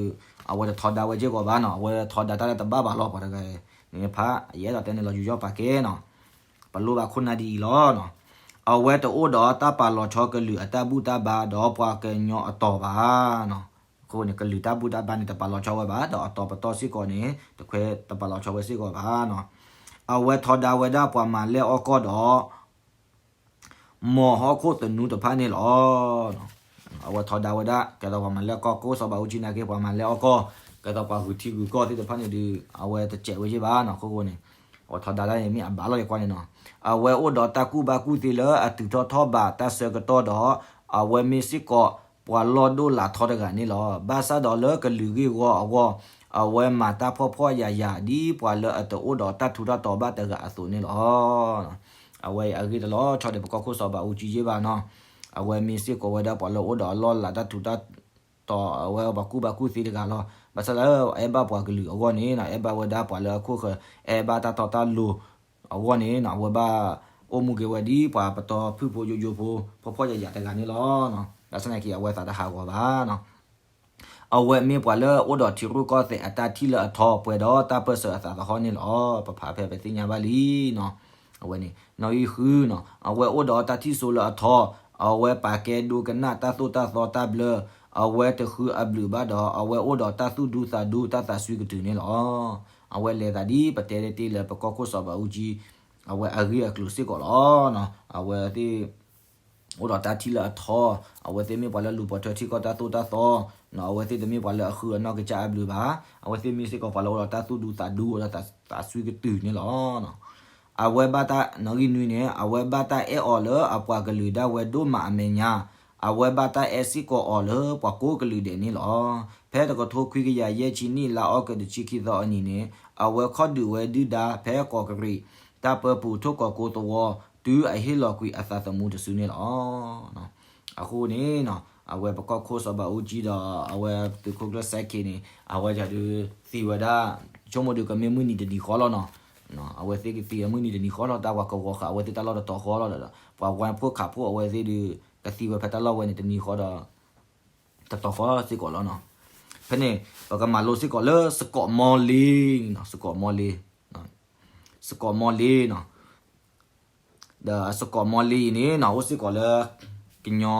အဝဲတထီဒါဝဲစ့ၢ်ကီးဘၣ်နီၤ. အဝဲထီဒါတၢ်လၢတဘၣ်ဘၣ်လီၤ ပှၤတဂၤန့ၣ်ဖး ယအဲၣ်ဒိးတဲန့ၣ်လီၤယူးယီၣ်ပာ်ကဲနီၤ. ပလိၣ်ဘၣ်ခိၣ်နၢ်ဒ်အံၤလီၤနီၤ. အဝဲတအိၣ်ဒီးတၢ်ပာ်လီၤဆီကလုာ်အတၢ်ဘူၣ်တၢ်ဘါဒီးပှၤကညီအတီၤဘၣ်နီၤ. အဃိန့ၣ် ကလုာ်တၢ်ဘူၣ်တၢ်ဘါန့ၣ် တပာ်လီၤဆီဝဲဘၣ် ဒီးအတီၤပတီၢ်စ့ၢ်ကီးန့ၣ် တခွဲးတပာ်လီၤဆီဝဲစ့ၢ်ကီးဘၣ်နီၤ. အဝဲထီဒါဝဲဒၣ်ပှၤမၤလဲၢ်အီၣ်ကီၢ်ဒီး မ်ဟီၣ်ခိၣ်သနူတဖၣ်န့ၣ်လီၤ. အဝဲထီဒါဝဲဒၣ် ကဲသိးပှၤမၤလဲၢ်ကီၢ် ကီၢ်စၢဘးအူကၠံနာ်က့ ပှၤမၤလဲၢ်အီၣ်ကီၢ် ကဲသိးပှၤဂုာ်ထံဂုာ်ကီၢ်သ့ၣ်တဖၣ်န့ၣ်ဒီး အဝဲတစဲးဝဲယ့ၢ်ဘၣ်နီၤ. အဃိန့ၣ် အဝဲထီဒါဒၣ်န့ၣ်မ့ၢ်အဘၣ်လီၤယကွၢ်န့ၣ်နီၤ. အဝဲအိၣ်ဒီးတၢ်ကူၣ်ဘၣ်ကူၣ်သ့လၢအတုၤထီၣ်ထီၣ်ဘးတၢ်ဆၢကတီၢ်ဒီး အဝဲမ့ၢ်စ့ၢ်ကီးပှၤလီၢ်ဒိၣ်လးထီတဂၤန့ၣ်လီၤ. ဘၣ်ဆၣ်ဒီးလၢကလုာ်ဂ့ၢ်ဝီအဂီၢ် အဝဲမၤတၢ်ဖှီၣ်ဖှီၣ်ယာ်ယာ် ဒ်ပှၤလၢအတအိၣ်ဒီးတၢ်ထူးတၢ်တီၤဘၣ်တဂၤအသိးန့ၣ်လီၤ. အဝဲအဂ့ၢ်တလီၤဆီဒီးပကီၢ်ခိၣ်စီၤဘးအူကၠံယ့ၢ်ဘၣ်နီၤ. အဝဲမ့ၢ်စ့ၢ်ကီးဝဲဒၣ်ပှၤလၢအိၣ်ဒီးအလီၢ်လးတၢ်ထူးတၢ်တီၤ အဝဲပှၤကူၣ်ဘၣ်ကူၣ်သ့တဂၤလီၤ. ဘၣ်ဆၣ်လၢအဲၣ်ဘၣ်ပှၤကလုာ်အဂီၢ်န့ၣ်နီၤ အဲၣ်ဘၣ်ဝဲဒၣ်ပှၤလၢအခိၣ်ဃၢၤ အဲၣ်ဘၣ်တၢ်တီတၢ်လိၤအဂီၢ်န့ၣ်နီၤ အဝဲဘၣ်အိၣ်မူက့ၤဝဲဒ်ပှၤပတီၢ်ဖုၣ်ဖိယိယိဖိ ဖှီၣ်ဖှီၣ်ယာ်ယာ်တဂၤန့ၣ်လီၤ. ဘၣ်ဆၣ်သနာ်က့ အဝဲသးတဟးဂီၤဘၣ်နီၤ. အဝဲမ့ၢ်ပှၤလၢအိၣ်ဒီးထံရူၢ်ကီၢ်သဲးအတၢ်ထံၣ်လၢအထီ ပှဲၤဒီးတၢ်ပၢၢ်ဆၢအသးသဟီၣ်န့ၣ်လီၤ. ပဖးဖဲပသ့ၣ်ညါဘၣ်လံနီၤ. အဝဲန့ၣ် နီၣ်ဂံၢ်ဃုနီၤ အဝဲအိၣ်ဒီးတၢ်ထံၣ်စိလၢအထီ, အဝဲပာ်ကဲဒိကနၣ်တၢ်သိၣ်တၢ်သီတၢ်ဘျၢ, အဝဲတဃုအဘျုးဘၣ်ဒီး အဝဲအိၣ်ဒီးတၢ်သူၣ်ဒူသးဒူ တၢ်သးစွံကတုၤန့ၣ်လီၤ. အဝဲလဲၤသးဒ်ပတဲတ့ၢ်လၢပကီၢ်ခိၣ်စီၤဘးအူကၠံ အဝဲအဂ့ၢ်အကျိၤစ့ၢ်ကီးလီၤ. အဝဲသ့ၣ် အိၣ်ဒီးတၢ်ထံၣ်လၢအထီ, အဝဲသ့ၣ်မ့ၢ်ပှၤလၢလူၤပိာ်ထွဲထံကီၢ်တၢ်သိၣ်တၢ်သီ, အဝဲသ့ၣ်တမ့ၢ်ပှၤလၢအဃုအနီၢ်ကစၢ်အဘျုးဘၣ်, အဝဲသ့ၣ်မ့ၢ်စ့ၢ်ကီးပှၤလၢအိၣ်ဒီးတၢ်သူၣ်ဒူသးဒူ ဒီးတၢ်သးစွံကတုၤန့ၣ်လီၤ. အဝဲဘၣ်တၢ် နီၣ်ဂံၢ်နွံန့ၣ် အဝဲဘၣ်တၢ်အဲၣ်အီၤလၢအပှၤကလုာ်ဒၣ်ဝဲဒိၣ်မးအမဲာ်ညါ, အဝဲဘၣ်တၢ်အဲၣ်စ့ၢ်ကီးအီၤလၢပှၤကိးကလုာ်ဒဲးန့ၣ်လီၤ. ဖဲတကထိခွံကယၤယဲၢ်ဆံနံၣ် လါအီကူးတဆံခံသီအနံၤန့ၣ် အဝဲခီၣ်ဒုးဝဲဒုၣ်ဒါဖဲကီးကရံး တၢ်ပၢပူၤထိၣ်ကီးကိသဝီ တုၤအဟ့ၣ်လီၤကွံာ်အသးသမူတစုန့ၣ်လီၤ. အဃိန့ၣ် အဝဲပကီၢ်ခိၣ်စီၤဘးအူကၠံဒီး အဝဲသုးခိၣ်ကျၢၢ်စဲခ့န့ၣ် အဝဲဒုးသံဝဲဒၣ် ဆိကမိၣ်ဒုးကမ့ၢ်မုၢ်နံၤတနံၤဃီလီၤနီၤ. အဝဲသ့ၣ်ကသံဝဲမုၢ်နံၤတနံၤဃီလီၤ တၢ်ပှၤကဝီၤဃာ်အဝဲသ့ၣ်တၢ်လီၢ်တတီၤဃီလီၤဒီး ပှၤဝါဖိခးဖိအဝဲသ့ၣ်ဒုး ကသံဝဲဖဲတၢ်လီၢ်ဝဲန့ၣ်တနံၤဃီဒီး တတီၤဃီစ့ၢ်ကီးလီၤနီၤ. ဖဲန့ၣ် ပကမၤလိစ့ၢ်ကီးလၢစကိးမီလ့နီၤ စကိးမီလ့ စကိးမီလ့နီၤ. ဒီးစကိးမီလ့အံၤန့ၣ်နီၤ အိၣ်စ့ၢ်ကီးလၢ ကည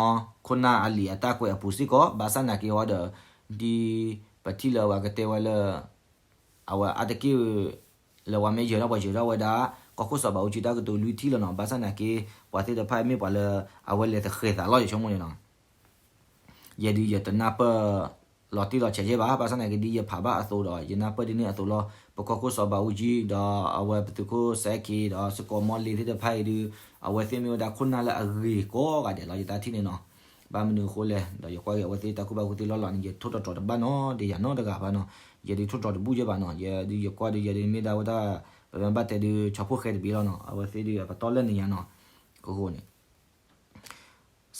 ီခိၣ်နၢ်အလံာ်အတၢ်ကွဲးအပူၤစ့ၢ်ကီး ဘၣ်ဆၣ်နာ်က့ဟီဒီး ဒ်ပထံၣ်လၢအဝဲကတဲဝဲလၢ အဝဲအါတက့ၢ် လၢပှၤမ့ၢ်ယၢၤထီၣ်ပှၤယၢၤထီၣ်ဝဲဒၣ် ကီၢ်ခိၣ်စီၤဘးအူကၠံတၢ်ကတိၤလွံၢ်ထံၣ်လီၤနီၤ. ဘၣ်ဆၣ်နာ်က့ ပှၤသ့ၣ်တဖၣ်မ့ၢ်ပှၤလၢ အဝဲလဲၤသဃဲၤသးလီၤ ယဆိကမိၣ်န့ၣ်နီၤ. ယဲဒုးယတနၢ်ပၢၢ်လီၤတံၢ်လီၤဆဲးယဲၢ်ဘၣ်. ဘၣ်ဆၣ်နာ်က့ဒ်ယဖးဘၣ်အသိးဒီး ယနၢ်ပၢၢ်ဒ်န့ၣ်အသိးလီၤ. ပကီၢ်ခိၣ်စီၤဘးအူကၠံ ဒီးအဝဲပသုးခိၣ်စဲခ့ ဒီးစကိးမီလ့သ့ၣ်တဖၣ်အံၤဒုး အဝဲသ့ၣ်မ့ၢ်ဝဲဒၣ်ခိၣ်နၢ်လၢအဂ့ၤကိးဂၤဒဲးလီၤ ယတၢ်ထံၣ်န့ၣ်နီၤ. ဘၣ်မနုၤအဃိလဲၣ် ဒီးယကွၢ်က့ၤအဝဲသ့ၣ်တၢ်ကူၣ်ဘၣ်ကူၣ်သ့လီၢ်လီၤန့ၣ် ယထိၣ်ထီၣ်ထီတဘၣ်နီတဒဲးယၤနီတဂၤဘၣ်နီၤ. ယဲဒုးထိၣ်ထီၣ်တဘူၣ်ယဲၢ်ဘၣ်နီၤ. ယဲဒုးယကွၢ်ဒုး ယဲဒုးမ့ၢ်ဒၣ်ဝဲဒၣ် ပမ့ၢ်ဘၣ်တဲဒုး ဆီဖိၣ်ဃဲတဘ့ၣ်လီၤနီၤ. အဝဲသ့ၣ်ဒုးအပတီၢ်လၢန့ၣ်ညါနီၤ. အဃိန့ၣ်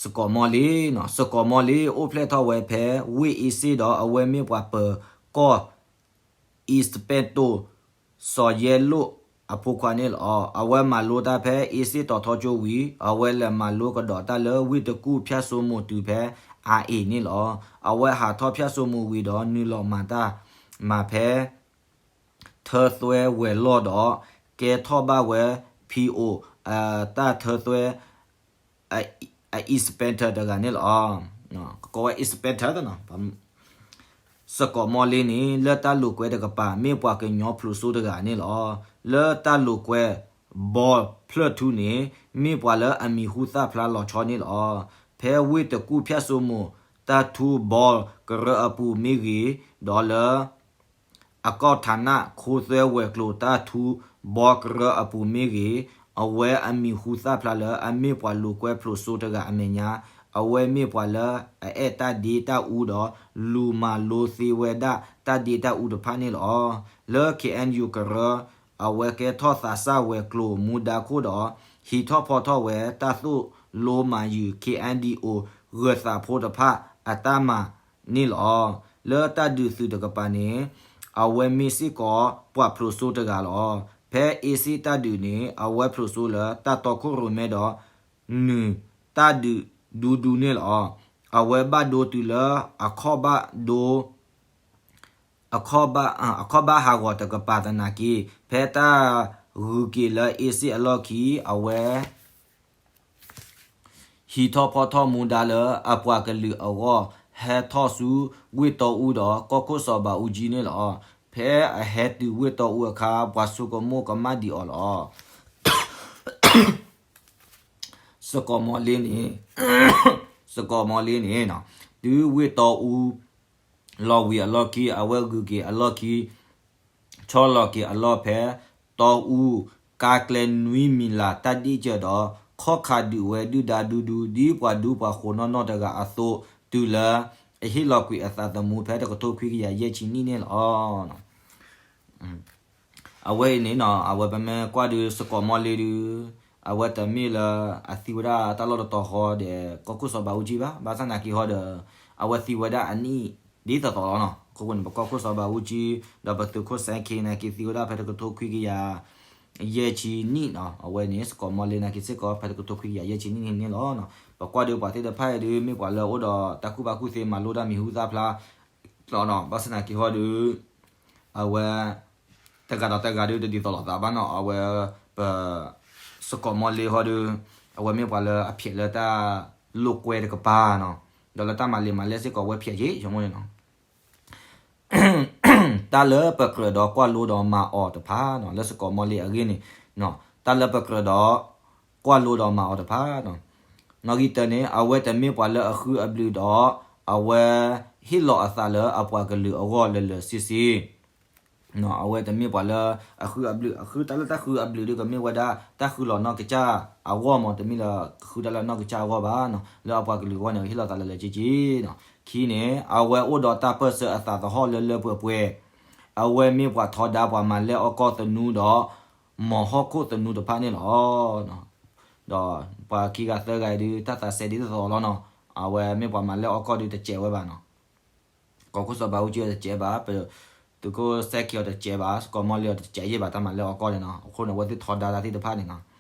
စကိးမီလ့နီၤ, စကိးမီလ့အိၣ်ဖျဲၣ်ထီၣ်ဝဲဖဲ ဝ့ၢ်အ့စ့ၣ်ဒီး အဝဲမ့ၢ်ပှၤပၢၤကီၢ် အံးစပဲတိၣ် စီၤယဲလိၣ်အဖိခွါန့ၣ်လီၤ. အဝဲမၤလိတၢ်ဖဲအ့စ့ၣ်တီၤထီကၠိဝံၤ အဝဲလဲၤမၤလိကဒီးတၢ်လၢဝ့ၢ်တကူၣ်ဖၠၣ်စိမိၤတုၤဖဲအၤအ့းန့ၣ်လီၤ. အဝဲဟးထီၣ်ဖၠၣ်စိမိၤဝံၤဒီး နုာ်လီၤမၤတၢ်မၤဖဲ ထၢသွဲဝဲၤလီၢ်ဒီး ကဲထီၣ်ဘၣ်ဝဲ ဖံအိၣ် တၢ်ထၢသွဲ အ inspector တဂၤန့ၣ်လီၤ. ကကိးဝဲ inspector နီၤ. စကိးမီလ့န့ၣ် လၢတၢ်လိာ်ကွဲတကပၤ မ့ၢ်ပှၤကညီဖျိးစိတဂၤန့ၣ်လီၤ. လၢတၢ်လိာ်ကွဲ ဘီဖျၢၣ်ထူန့ၣ် မ့ၢ်ပှၤလၢအမံၤဟူသၣ်ဖျါလီၤဆီန့ၣ်လီၤ. ဖဲဝ့ၢ်တကူၣ်ဖၠၣ်စိမိၤ တၢ်ထူဘီကရၢအပူၤမ့ၢ်ဂ့ၤ, ဒီးလၢ အကီၢ်ထးနၣ်ခိသွဲဝဲၤကျိၤတၢ်ထူဘီကရၢအပူၤမ့ၢ်ဂ့ၤ, အဝဲအမံၤဟူသၣ်ဖျါလၢအမ့ၢ်ပှၤလိာ်ကွဲဖျိးစိတဂၤအမဲာ်ညါ, အဝဲမ့ၢ်ပှၤလၢအအဲၣ်တၢ်ဒ့တၢ်အူဒီး လူၤမၤလိသ့ဝဲဒၣ်တၢ်ဒ့တၢ်အူတဖၣ်န့ၣ်လီၤ. လၢ ခ့ၣ်အဲၣ်ယူၣ် ကရၢ အဝဲကဲထီၣ်သးစၢ်ဝဲၤကျိၤမူဒါခိၣ်ဒီး ဟံးထီၣ်ဖီထီၣ်ဝဲတၢ်သိၣ်လိမၤယုၤ ခ့ၣ်အဲၣ်ဒံၣ်အိၣ် ဂၢၤသးဖိတဖၣ်အတၢ်မၤန့ၣ်လီၤ. လၢတၢ်ဒုးသုးတကပၤန့ၣ် အဝဲမ့ၢ်စ့ၢ်ကီးပှၤဖျိးစိတဂၤလီၤ. ဖဲအ့စ့ၣ်တၢ်ဒုးန့ၣ် အဝဲဖျိးစိလၢတၢ်တီခိၣ်ရိၣ်မဲဒီး နုာ်တၢ်ဒုးဒူဒူန့ၣ်လီၤ. အဝဲဘၣ်ဒိတုၤလၢအခီၣ်ဘၣ်ဒိ အခီၣ်ဘၣ် အခီၣ်ဘၣ်ဟးဂီၤတကပၤသနာ်က့ ဖဲတၢ်ဂုၤက့ၤလၢအ့စ့ၣ်အလီၢ်ခံ အဝဲ ဟံးထီၣ်ဖီထီၣ်မူဒါလၢအပှၤကလုာ်အဂီၢ် ဟဲထီၣ်ဆူဝ့ၢ်တီအူဒီး ကီၢ်ခိၣ်စီၤဘးအူကၠံန့ၣ်လီၤ. ဖဲအဟဲတုၤဝ့ၢ်တီအူအခါ ပှၤဆိကမိၣ်ကမၣ်ဒံးအီၤလီၤ. စကီးမီလ့န့ၣ် စကီးမီလ့န့ၣ် တုၤဝ့ၢ်တီအူ လီၤဝံၤအလီၢ်ခံ အဝဲဂုၤက့ၤအလီၢ်ခံ ဆီလီၤက့ၤအလီၢ်ဖဲ တီအူ ကါကျဲနွံမံၤလးတၢ်ဒ့ၣ်စၢၤဒီး ခီၣ်ခးဒုးဝဲဒုၣ်ဒါဒူဒူ ဒ်ပှၤဒူပှၤဃိးနီၢ်နီၢ်တဂၤအသိး တုၤလၢ အဟ့ၣ်လီၤကွံာ်အသးသမူဖဲတကထိခွံကယၤယဲၢ်ဆံနံၣ်န့ၣ်လီၤ. အဝဲအံၤန့ၣ်နီၤ အဝဲပမ့ၢ်ကွၢ်ဒုးစကီးမီလ့ဒုး အဝဲတမ့ၢ်လၢအသံဝဲဒၣ်တၢ်လီၢ်တတီၤဃီဒီး ကီၢ်ခိၣ်စီၤဘးအူကၠံဘၣ်. ဘၣ်ဆၣ်သနာ်က့ဟီဒီး အဝဲသံဝဲဒၣ်အနံၣ်ဒ်သိးသိးလီၤနီၤ. အဃိန့ၣ် ပကီၢ်ခိၣ်စီၤဘးအူကၠံ ဒီးပသုးခိၣ်စဲခ့သနာ်က့သံဝဲဒၣ်ဖဲတကထိခွံကယၤ ယဲၢ်ဆံနံၣ်နီၤ. အဝဲန့ၣ် စကီးမီလ့သနာ်က့စ့ၢ်ကီး ဖဲတကထိခွံကယၤယဲၢ်ဆံနံၣ်န့ၣ်လီၤ. ပကွၢ်ဒုးပှၤသ့ၣ်တဖၣ်အံၤဒုး မ့ၢ်ပှၤလၢအအိၣ်ဒီးတၢ်ကူၣ်ဘၣ်ကူၣ်သ့ မၤလိတၢ်မံၤဟူသၣ်ဖျါလီၤနီၤ. ဘၣ်ဆၣ်သနာ်က့ဟီဒုး အဝဲ တဂၤဒီးတဂၤဒုး တဒ်သိးလိာ်သးဘၣ်နီၤ. အဝဲ ပ စကီးမီလ့ဟီဒုး အဝဲမ့ၢ်ပှၤလၢအဖျဲးလၢတၢ်လိာ်ကွဲတကပၤနီၤ. ဒီးလၢတၢ်မၤလ့ၤမၤလဲၢ်စ့ၢ်ကီး အဝဲဖျဲးက့ၤ ဆိကမိၣ်န့ၣ်နီၤ. တၢ်လၢပကြၢးဒီးကွၢ်လိဒီးမၤအီၤတဖၣ်နီၤ, လၢစကီးမီလ့အဂ့ၢ်န့ၣ်, တၢ်လၢပကြၢးဒီးကွၢ်လိဒီးမၤအီၤတဖၣ်နီၤ, နီၣ်ဂံၢ်တၢန့ၣ် အဝဲတမ့ၢ်ပှၤလၢအဃုအဘျုးဒီး အဝဲဟ့ၣ်လီၤအသးလၢအပှၤကလုာ်အဂီၢ်လၢာ်လၢာ်ဆ့ဆ့ အဝဲတမ့ၢ်ပှၤလၢအဃုအဘျုး, အဃုတၢ်လၢတၢ်ဃုအဘျုးဒုး ကမ့ၢ်ဝဲဒၣ်တၢ်ဃုလီၤနီၢ်ကစၢ်အဂီၢ်မး, တမ့ၢ်လၢဃုတၢ်လၢနီၢ်ကစၢ်အဂီၢ်ဘၣ်နီၤ, လၢအပှၤကလုာ်အဂီၢ်န့ၣ် ဟ့ၣ်လီၤသးလၢာ်လၢာ်ဆ့ဆ့နီၤ. ခံန့ၣ် အဝဲအိၣ်ဒီးတၢ်ပၢၢ်ဆၢအသးသဟီၣ်လၢလၢပှဲၤပှဲၤ, အဝဲမ့ၢ်ပှၤထီဒါပှၤမၤလဲၢ်အီၣ်ကီၢ်သနူဒီး မီၤဟီၣ်ခိၣ်သနူတဖၣ်န့ၣ်လီၤ. ဒီးပှၤခံဂၤသၢဂၤအံၤဒုး တၢ်သးစဲဒ်သိးသိးလီၤနီၤ, အဝဲမ့ၢ်ပှၤမၤလဲၢ်အီၣ်ကီၢ်ဒုးတစဲးဝဲဘၣ်နီၤ. ကီၢ်ခိၣ်စီၤဘးအူကၠံတစဲးဘၣ်, ပ သုးခိၣ်စဲခ့အီၤတစဲးဘၣ်, စကီးမီလ့အီၤတစဲးယဲၢ်ဘၣ် တၢ်မၤလဲၢ်အီၣ်ကီၢ်န့ၣ်နီၤ. အဃိန့ၣ် အဝဲသ့ၣ်ထီဒါတၢ်သ့ၣ်တဖၣ်န့ၣ်နီၤ.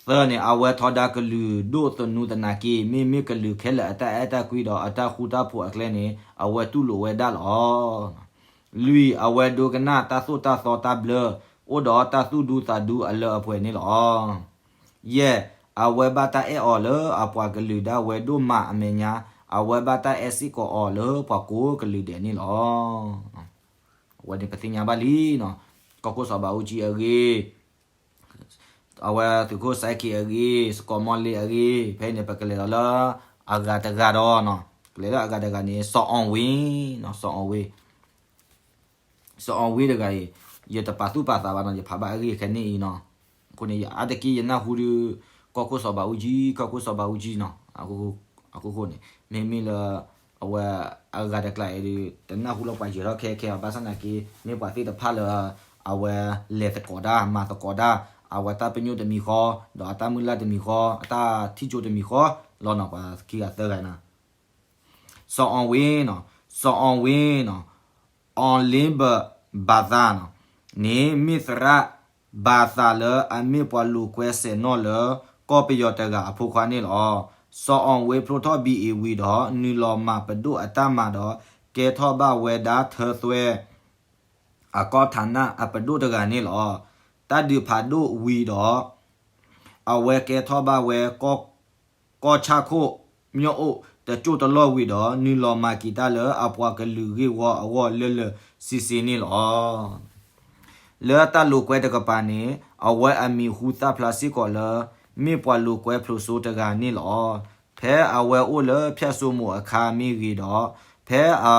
သၢန့ၣ် အဝဲထီဒါကလုာ်ဒိၣ်သနူသနာ်က့ မ့မ့ၢ်ကလုာ်ခဲလၢာ်အတၢ်အဲၣ်တၢ်ကွံဒီးအတၢ်ဃူတၢ်ဖိးအကျဲန့ၣ် အဝဲတူၢ်လိာ်ဝဲဒၣ်လီၤ. လွံၢ်, အဝဲဒိကနၣ်တၢ်သိၣ်တၢ်သီတၢ်ဘျၢ, အိၣ်ဒီးတၢ်သူၣ်ဒူသးဒူအလၢအပှဲၤန့ၣ်လီၤ. ယဲၢ်, အဝဲဘၣ်တၢ်အဲၣ်အီၤလၢအပှၤကလုာ်ဒၣ်ဝဲဒိၣ်မးအမဲာ်ညါ, အဝဲဘၣ်တၢ်အဲၣ်စ့ၢ်ကီးအီၤလၢပှၤကိးကလုာ်ဒဲးန့ၣ်လီၤ. အဝဲန့ၣ်ပသ့ၣ်ညါဘၣ်လံနီၤ, ကီၢ်ခိၣ်စီၤဘးအူကၠံအဂ့ၢ်, အဝဲသုးခိၣ်စဲခ့အဂ့ၢ်, စကီးမီလ့အဂ့ၢ်, ဖဲအံၤန့ၣ် ပကလဲၤဒီးလၢ အဂၤတဂၤဒီးနီၤ, ကလဲၤလၢအဂၤတဂၤန့ၣ် စီၤအီၣ်ဝ့နီၤ, စီၤအီၣ်ဝ့ စီၤအီၣ်ဝ့တဂၤအံၤ ယတပာ်သူၣ်ပာ်သးဘၣ်နီၤ, ယဖးဘၣ်အဂ့ၢ်ခဲန့ၣ်အံၤနီၤ. အဃိန့ၣ် အါတက့ၢ်ယနၢ်ဟူဒုး ကီၢ်ခိၣ်စီၤဘးအူကၠံ, ကီၢ်ခိၣ်စီၤဘးအူကၠံနီၤ. အဃိဃိန့ၣ် မ့မ့ၢ်လၢ အဝဲအဂၤတကျါအံၤဒုး တနၢ်ဟူလၢပှၤယဲၤထီၣ်ခဲခဲဘၣ်, ဘၣ်ဆၣ်သနာ်က့ မ့ၢ်ပှၤသ့ၣ်တဖၣ်လၢ အဝဲလဲၤသကိးတၢ် မၤသကိးတၢ်, အဝဲတၢ်ပညိၣ်တမံၤဃီ, ဒီးအတၢ်မုၢ်လၢ်တမံၤဃီ, အတၢ်ထံၣ်ကၠိတမံၤဃီလီၤနီၤ, ပှၤခံဂၤသၢဂၤနီၤ. စီၤအီၣ်ဝ့နီၤ, စီၤအီၣ်ဝ့နီၤ, အီၣ်လ့ဘၢၣ်ဘၣ်သးနီၤ, န့ၣ်မ့ၢ်သရၣ် ဘၣ်သးလၢအမ့ၢ်ပှၤလိာ်ကွဲစဲးနီၣ်လၢ ကီၢ်ပယီၤတဂၤအဖိခွါန့ၣ်လီၤ. စီၤအီၣ်ဝ့ဖျိထီၣ်ဘံၣ်အ့ၣ်ဝံၤဒီး နုာ်လီၤမၤပဒိၣ်အတၢ်မၤဒီး ကဲထီၣ်ဘၣ်ဝဲဒၣ်ထၢသွဲ အကီၢ်ထးနၣ်အပဒိၣ်တဂၤန့ၣ်လီၤ. တၢ်ဒုးဖးဒိၣ်ဝံၤဒီး အဝဲကဲထီၣ်ဘၣ်ဝဲ ကီၢ်ဆၣ်ခိၣ် မၠီၣ်အိၣ်တစိၢ်တလီၢ်ဝံၤဒီး နုာ်လီၤမၤက့ၤတၢ်လၢအပှၤကလုာ်ဂ့ၢ်ဝီအဂီၢ်လၢလၢာ်ဆ့ဆ့န့ၣ်လီၤ. လၢတၢ်လိာ်ကွဲတကပၤန့ၣ် အဝဲအမံၤဟူသၣ်ဖျါစ့ၢ်ကီးလၢ မ့ၢ်ပှၤလိာ်ကွဲဖျိးစိတဂၤန့ၣ်လီၤ. ဖဲအဝဲအိၣ်လၢဖၠၣ်စိမိၤအခါမ့ၢ်ဂ့ၤဒီး ဖဲအ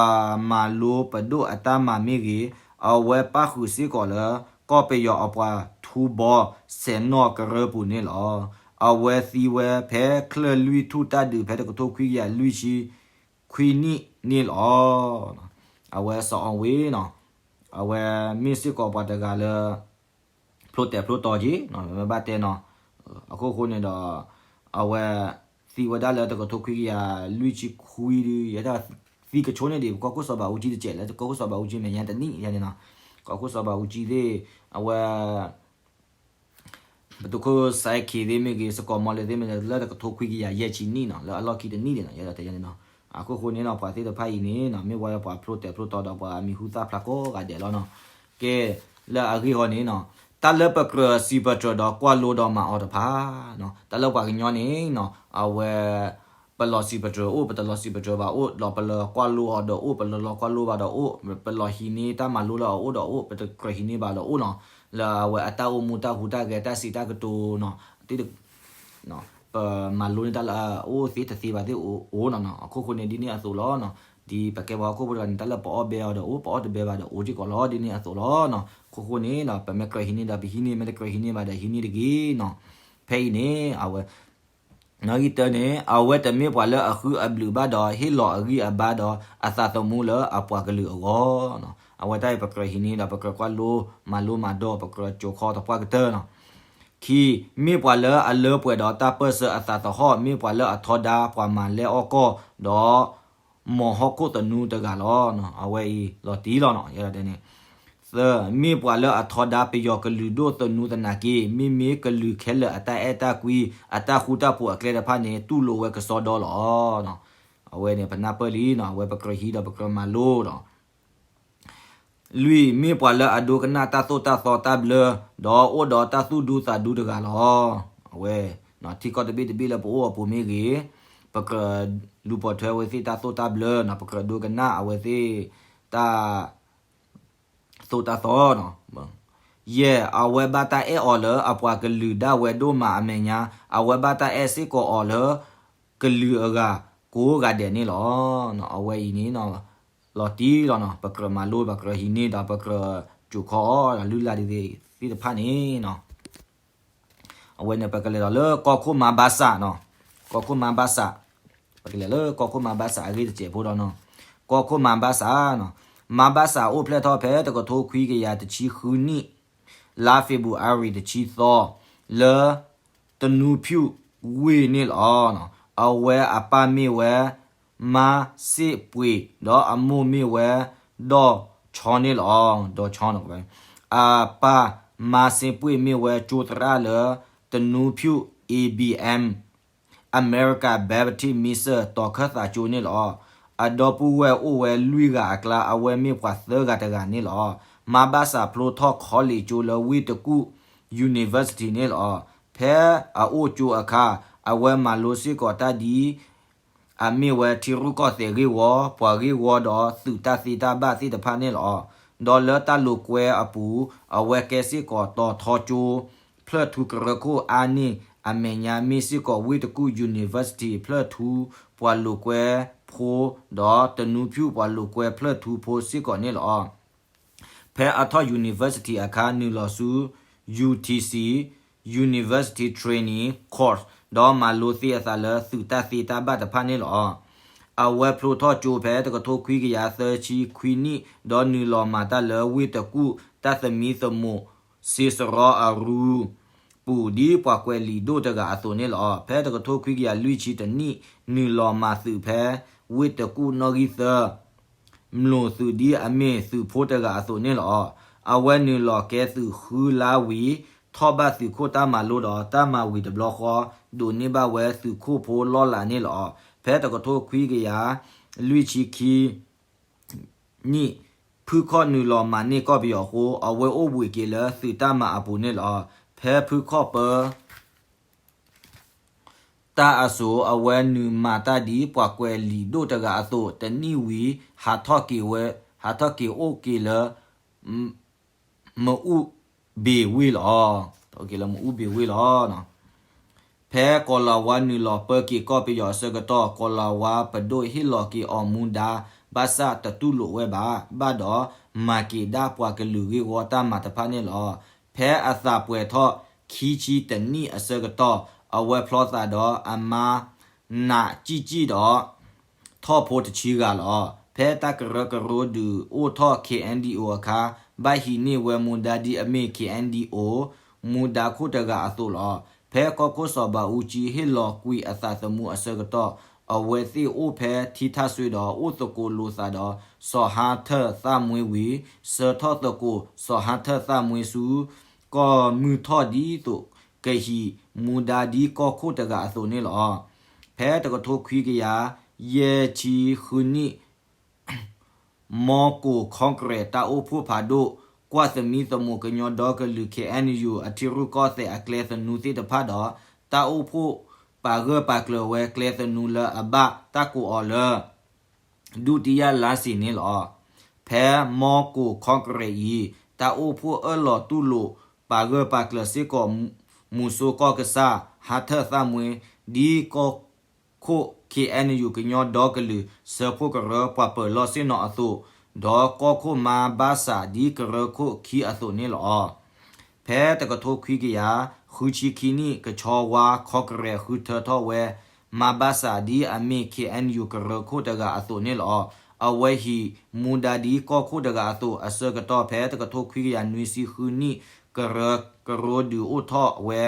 မၤလိပဒိၣ်အတၢ်မၤမ့ၢ်ဂ့ၤ, အဝဲပၣ်ဃုာ်စ့ၢ်ကီးလၢ ကီၢ်ပယီၤအပှၤထူဘီ ဆဲးနီၣ်ကရၢပူၤန့ၣ်လီၤ. အဝဲသံဝဲဖဲချၢၣ်လွံၢ်ထူၣ်တၢ်ဒုးဖဲတကထိခွံကယၤလွံၢ်ဆံခွံနံၣ်န့ၣ်လီၤ. အဝဲစီၤအီၣ်ဝ့ၣ်နီၤ, အဝဲမ့ၢ်စ့ၢ်ကီးပှၤတဂၤလၢ ဖျိတဲာ်ဖျိတီက့ၤ မ့ၢ်ဘၣ်တဲနီၤ. အခိၣ်ဃိန့ၣ်ဒီး အဝဲသံဝဲဒၣ်လၢတကထိခွံကယၤလွံၢ်ဆံခွံဒု ယဲဒၣ်သံကဆိန့ၣ်ဒံး ပကီၢ်ခိၣ်စီၤဘးအူကၠံတစဲးလၢ ကီၢ်ခိၣ်စီၤဘးအူကၠံမဲာ်ညါတနံၣ်ယဲန့ၣ်နီၤ. ကီၢ်ခိၣ်စီၤဘးအူကၠံသ့ၣ် အဝဲ ပတုခိၣ်စဲးခ့သ့ၣ်မ့ၢ်ဂ့ၤ စကီၤမီလ့သ့ၣ်မ့ၢ်ဂ့ၤ လၢတကထိခွံကယၤယဲၢ်ဆံနံၣ်နီၤ လၢအလီၢ်ခံတနံၣ်န့ၣ်နီၤ ယဲဒၣ်တဲယဲန့ၣ်နီၤ. အခိၣ်ဃိန့ၣ်နီၤ ပှၤသ့ၣ်တဖၣ်အံၤန့ၣ်နီၤ မ့ၢ်ဝဲပှၤဖျိတဲာ်ဖျိတီဒီးပှၤအမံၤဟူသၣ်ဖျါကိးဂၤဒဲးလီၤနီၤ. ကဲ လၢအဂ့ၢ်ဟီန့ၣ်နီၤ တၢ်လၢပကြၢးစံးပတြၢၤဒီးကွၢ်လိဒီးမၤအီၤတဖၣ်နီၤ တၢ်လၢပှၤကညီန့ၣ်နီၤ အဝဲ ပလီၤစံးပတြၢၤအိၣ် ပတလီၤစံးပတြၢၤဘၣ်အိၣ် ဒီးပလီၤကွၢ်လိအီၤဒီးအိၣ် ပလီၤလီၤကွၢ်လိဘၣ်ဒီးအိၣ် ပလီၤဟံးန့ၢ်တၢ်မၤလိလၢအအိၣ်ဒီးအိၣ် ပတကြၢးဟံးန့ၢ်ဘၣ်ဒီးအိၣ်နီၤ. လၢအဝဲအတၢ်အိၣ်မူတၢ်ဟူးတၢ်ဂဲၤတၢ်စံးတၢ်ကတိၤနီၤ ပမၤလိန့ၢ်တၢ်လၢအအိၣ်သ့တသ့ဘၣ်သ့ၣ်အိၣ်နီၤနီၤ. အခိၣ်ဃိန့ၣ်ဒ်န့ၣ်အသိးလီၤနီၤ. ဒ်ပကဲပှၤဟီၣ်ခိၣ်ဖိတဂၤန့ၣ် တၢ်လၢပအီၣ်ဘဲအီၤဒီးအိၣ် ပအီၣ်တဘဲဘၣ်ဒီးအိၣ်စ့ၢ်ကီးလီၤ ဒ်န့ၣ်အသိးလီၤနီၤ. အခိၣ်ဃိန့ၣ်နီၤ ပမ့ၢ်ကြၢးဟံးန့ၢ်ဒီးပဟံးန့ၢ် မ့ၢ်တကြၢးဟံးန့ၢ်ဘၣ်ဒီးဟံးန့ၢ်တဂ့ၤနီၤ. ဖဲအံၤန့ၣ် အဝဲ နီၣ်ဂံၢ်တၢန့ၣ် အဝဲတမ့ၢ်ပှၤလၢအဃုအဘျုးဘၣ်ဒီး ဟ့ၣ်လီၤအဂံၢ်အဘါဒီးအသးသမူလၢအပှၤကလုာ်အဂီၢ်နီၤ. အဝဲတၢ်အံၤပကြၢးဟံးန့ၢ်ဒီးပကြၢးကွၢ်လိမၤလိမၤဒိး ပကြၢးကၠိခီသပှၢ်ကတၢၢ်နီၤ. ခံ, မ့ၢ်ပှၤလၢအလၢပှဲၤဒီးတၢ်ပၢၢ်ဆၢအသးသဟီၣ် မ့ၢ်ပှၤလၢအထီဒါပှၤမၤလဲၢ်အီၣ်ကီၢ်ဒီး မ်ဟီၣ်ခိၣ်သနူတဂၤလီၤ. အဝဲအံၤလီၤတံၢ်လီၤနီၤ ယဲဒၣ်တဲန့ၣ်. သၢ, မ့ၢ်ပှၤလၢအထီဒါပယီၤကလုာ်ဒိၣ်သနူသနာ်က့ မ့မ့ၢ်ကလုာ်ခဲလၢာ်အတၢ်အဲၣ်တၢ်ကွံ အတၢ်ဃူတၢ်ဖိးအကျဲတဖၣ်န့ၣ် တူၢ်လိာ်ဝဲကစီဒီလီၤ. အဝဲန့ၣ် ပနၢ်ပၢၢ်လံနီၤ အဝဲပကြၢးဟံးဒီးပကြၢးမၤလိဒီး လွံၢ်, မ့ၢ်ပှၤလၢအဒိကနၣ်တၢ်သိၣ်တၢ်သီတၢ်ဘျၢ ဒီးအိၣ်ဒီးတၢ်သူၣ်ဒူသးဒူတဂၤလီၤ. အဝဲ ထံကီၢ်တဘ့ၣ်တဘ့ၣ်လၢပအိၣ်အပူၤမ့ၢ်ဂ့ၤ ပကြၢးလူၤပိာ်ထွဲအဝဲသ့ၣ်တၢ်သိၣ်တၢ်ဘျၢနီၤ ပကြၢးဒိကနၣ်အဝဲသ့ၣ်တၢ်သိၣ်တၢ်သီနီၤ. ယဲၢ်, အဝဲဘၣ်တၢ်အဲၣ်အီၤလၢအပှၤကလုာ်ဒၣ်ဝဲဒိၣ်မးအမဲာ်ညါ အဝဲဘၣ်တၢ်အဲၣ်စ့ၢ်ကီးအီၤလၢ ကလုာ်အဂၤကိးဂၤဒဲးန့ၣ်လီၤ. အဝဲအံၤန့ၣ် လီၤတံၢ်လီၤနီၤ ပကြၢးမၤလိ ပကြၢးဟံးန့ၢ်ဒီးပကြၢးကၠိခီအီၤဒီးလုၢ်လၢ်ဒ်သ့ၣ်တဖၣ်န့ၣ်နီၤ. အဝဲန့ၣ် ပကလဲၤဒီးလၢကီၢ်ခိၣ်မၤဘၣ်ဆၣ်နီၤ. ကီၢ်ခိၣ်မၤဘၣ်ဆၣ်, ပကလဲၤလၢကီၢ်ခိၣ်မၤဘၣ်ဆၣ်အဂ့ၢ်တစဲးဖိဒီးနီၤ. ကီၢ်ခိၣ်မၤဘၣ်ဆၣ်နီၤ. မၤဘၣ်ဆၣ်အိၣ်ဖျဲၣ်ထီၣ်ဖဲတကထိခွံကယၤတဆံဃုနံၣ် လါ February တဆံသီ လၢ တနူဖၠူၣ်ဝ့ၢ်န့ၣ်လီၤ. အဝဲအပၢ်မ့ၢ်ဝဲ မါစ့ၣ်ပှ့ၤ ဒီးအမိၢ်မ့ၢ်ဝဲ ဒီၣ်ဆီန့ၣ်လီၤ. ဒီၣ်ဆီနီၤ. အပၢ်မါစ့ၣ်ပှ့ၤမ့ၢ်ဝဲကၠိသရၣ်လၢ တနူဖၠူၣ် A B M American Baptist Mission တီၤခၢၣ်သးကၠိန့ၣ်လီၤ. အဒီပုၢ်ဝဲၢ်အိၣ်ဝဲလွံၢ်ဂၤအကျါ အဝဲမ့ၢ်ပှၤသၢဂၤတဂၤန့ၣ်လီၤ. မါဘၣ်ဆၣ်ဖျိထီၣ် college ကၠိလၢဝ့ၢ်တကူၣ် University န့ၣ်လီၤ. ဖဲအအိၣ်ကၠိအခါ အဝဲမၤလိစ့ၢ်ကီးတၢ်ဒ် အမ့ၢ်ဝဲထံရူၢ်ကီၢ်သဲးဂ့ၢ်ဝီ, ပှၤဂ့ၢ်ဝီဒီးသုးတၢ်သ့တၢ်ဘၣ်သ့ၣ်တဖၣ်န့ၣ်လီၤ. ဒီးလၢတၢ်လိာ်ကွဲအပူၤ အဝဲကဲစ့ၢ်ကီးတီၤထီကၠိ ဖျၢၣ်ထူကရၢခိၣ်အါန့ၢ်အမဲာ်ညါ မ့ၢ်စ့ၢ်ကီးဝ့ၢ်တကူၣ် University ဖျၢၣ်ထူပှၤလိာ်ကွဲဖိ ဒီးတနူဖၠူၣ်ပှၤလိာ်ကွဲဖျၢၣ်ထူဖိစ့ၢ်ကီးန့ၣ်လီၤ. ဖဲအထီၣ် University အခါ နုာ်လီၤဆူ U T C University Training Course ဒီးမၤလိသ့အသးလၢသုးတၢ်သ့တၢ်ဘၣ်တဖၣ်န့ၣ်လီၤ. အဝဲဖျိထီၣ်ကၠိဖဲတကထိခွံကယၤသၢဆံခွံနံၣ် ဒီးနုာ်လီၤမၤတၢ်လၢဝ့ၢ်တကူၣ်တၢ်သမံသမိး စ့စရီအရူ ပူၤဒ်ပှၤကွဲးလံာ်ဒိၣ်တဂၤအသိးန့ၣ်လီၤ. ဖဲတကထိခွံကယၤလွံၢ်ဆံတနံၣ် နုာ်လီၤမၤသုးဖဲဝ့ၢ်တကူၣ်နီၣ်ဂံၢ်သၢ မျိာ်သုးဒ်အမ့ၢ်သုးဖိတဂၤအသိးန့ၣ်လီၤ. အဝဲနုာ်လီၤကဲသုးဃုလါဝံၤ ထီၣ်ဘၣ်သုးခိၣ်တၢ်မၤလိဒီးတၢ်မၤဝံၤတဘျီဃီ ဒိးန့ၢ်ဘၣ်ဝဲသုးခိၣ်ဖိလီၢ်လၤန့ၣ်လီၤ. ဖဲတကထိခွံကယၤလွံၢ်ဆံခံ နံၣ် ဖုခီၣ်နုာ်လီၤမၤန့ၢ်ကီၢ်ပယီၤအဃိ အဝဲအိၣ်ဘှံးက့ၤလၢသုးတၢ်မၤအပူၤန့ၣ်လီၤ. ဖဲဖုခီၣ်ပၢ တၢ်အစိၤ အဝဲနုာ်မၤတၢ်ဒ်ပှၤကွဲးလံာ်ဒိၣ်တဂၤအသိး တနံၣ်ဝံၤ ဟးထီၣ်က့ၤဝဲ ဟးထီၣ်က့ၤအိၣ်က့ၤလၢ မအူၣ်ဘ့ၤဝ့ၢ်လီၤ. လၢမူအူဘ့ၣ်ဝ့ၢ်လီၤ. ဖဲကီၤလၤဝါနုာ်လီၤပၢက့ၤကီၢ်ပယီၤအဆၢကတီၢ် ကီၤလၤဝါပဒိၣ်ဟ့ၣ်လီၤက့ၤအီၤမူဒါ ဘၣ်ဆၣ်တတူၢ်လိာ်ဝဲဘၣ် ဘၣ်ဒီးမၤက့ၤဒၣ်ပှၤကလုာ်ဂ့ၢ်ဝီတၢ်မၤတဖၣ်န့ၣ်လီၤ. ဖဲအသးပှဲၤထီၣ်ခံဆံတနံၣ်အဆၢကတီၢ် အဝဲဖျီသးဒီးအမါ နးကံၣ်ကံၣ်ဒီး ထီၣ်ဖိတဆံဂၤလီၤ. ဖဲတၢ်ကရၢကရိဒုးအိၣ်ထီၣ် ခ့ၣ်အဲၣ်ယူၣ် အခါ ဘၣ်ဟံးန့ၢ်ဝဲမူဒါဒ်အမ့ၢ် ခ့ၣ်အဲၣ်ယူၣ် မူဒါခိၣ်တဂၤအသိးလီၤ. ဖဲကီၢ်ခိၣ်စီၤဘးအူကၠံဟ့ၣ်လီၤကွံာ်အသးသမူအဆၢကတီၢ် အဝဲသ့ၣ်အိၣ်ဖဲထံထၣ်စွ့ဒီး အိၣ်သကိးလိာ်သးဒီး စီၤဟါထၢၣ်သၣ်မှ့ဝံၤ ဆှၢထီၣ်သကိးစီၤဟါထၢၣ်သၣ်မှ့ဆူ ကီၢ်မုၢ်ထီၣ်ဒ်သိးကဟံးမူဒါဒ်ကီၢ်ခိၣ်တဂၤအသိးန့ၣ်လီၤ. ဖဲတကထိခွံကယၤယဲၢ်ဆံဃုနံၣ် မီကိၣ်ခီကရဲးတၢ်အိၣ်ဖှိၣ်ဖးဒိၣ် ကွၢ်သမံသမိးကညီဒီကလုာ် ခ့ၣ်အဲၣ်ယူၣ် အထံရူၢ်ကီၢ်သဲးအကျဲသနူသ့ၣ်တဖၣ်ဒီး တၢ်အိၣ်ဖှိၣ်ပာ်ဂၢၢ်ပာ်ကျၢၤဝဲကျဲသနူလၢအဘၣ်တၢ်ကိးအီၤလၢ ဒုတိယလမ်းစဉ်န့ၣ်လီၤ. ဖဲမီကိၣ်ခီကရဲးအံၤ တၢ်အိၣ်ဖှိၣ်အၢၣ်လီၤတူၢ်လိာ်ပာ်ဂၢၢ်ပာ်ကျၢၤစ့ၢ်ကီး မူၤစိကီၢ်ကစၢ် ဟါထၢၣ်သၣ်မှ့ ဒ်ကီၢ်ခိၣ် ခ့ၣ်အဲၣ်ယူၣ် ကညီဒီကလုာ် စၢဖှိၣ်ကရၢပှၤပၢၤလီၢ်ဆ့ၣ်နီၤအသိး, ဒီးကီၢ်ခိၣ်မါဘၣ်ဆးဒ်ကရၢခိၣ်ခံအသိးန့ၣ်လီၤ. ဖဲတကထိခွံကယၤဃုဆံခံနံၣ် ကဆီဝါခီကရဲးဃုထၢထီၣ်ဝဲ မါဘၣ်ဆးဒ်အမ့ၢ် ခ့ၣ်အဲၣ်ယူၣ် ကရၢခိၣ်တဂၤအသိးန့ၣ်လီၤ. အဝဲဟံးမူဒါဒ်ကီၢ်ခိၣ်တဂၤအသိး အဆၢကတီၢ်ဖဲတကထိခွံကယၤနွံဆံဃုနံၣ် ကရၢကရိဒုးအိၣ်ထီၣ်ဝဲ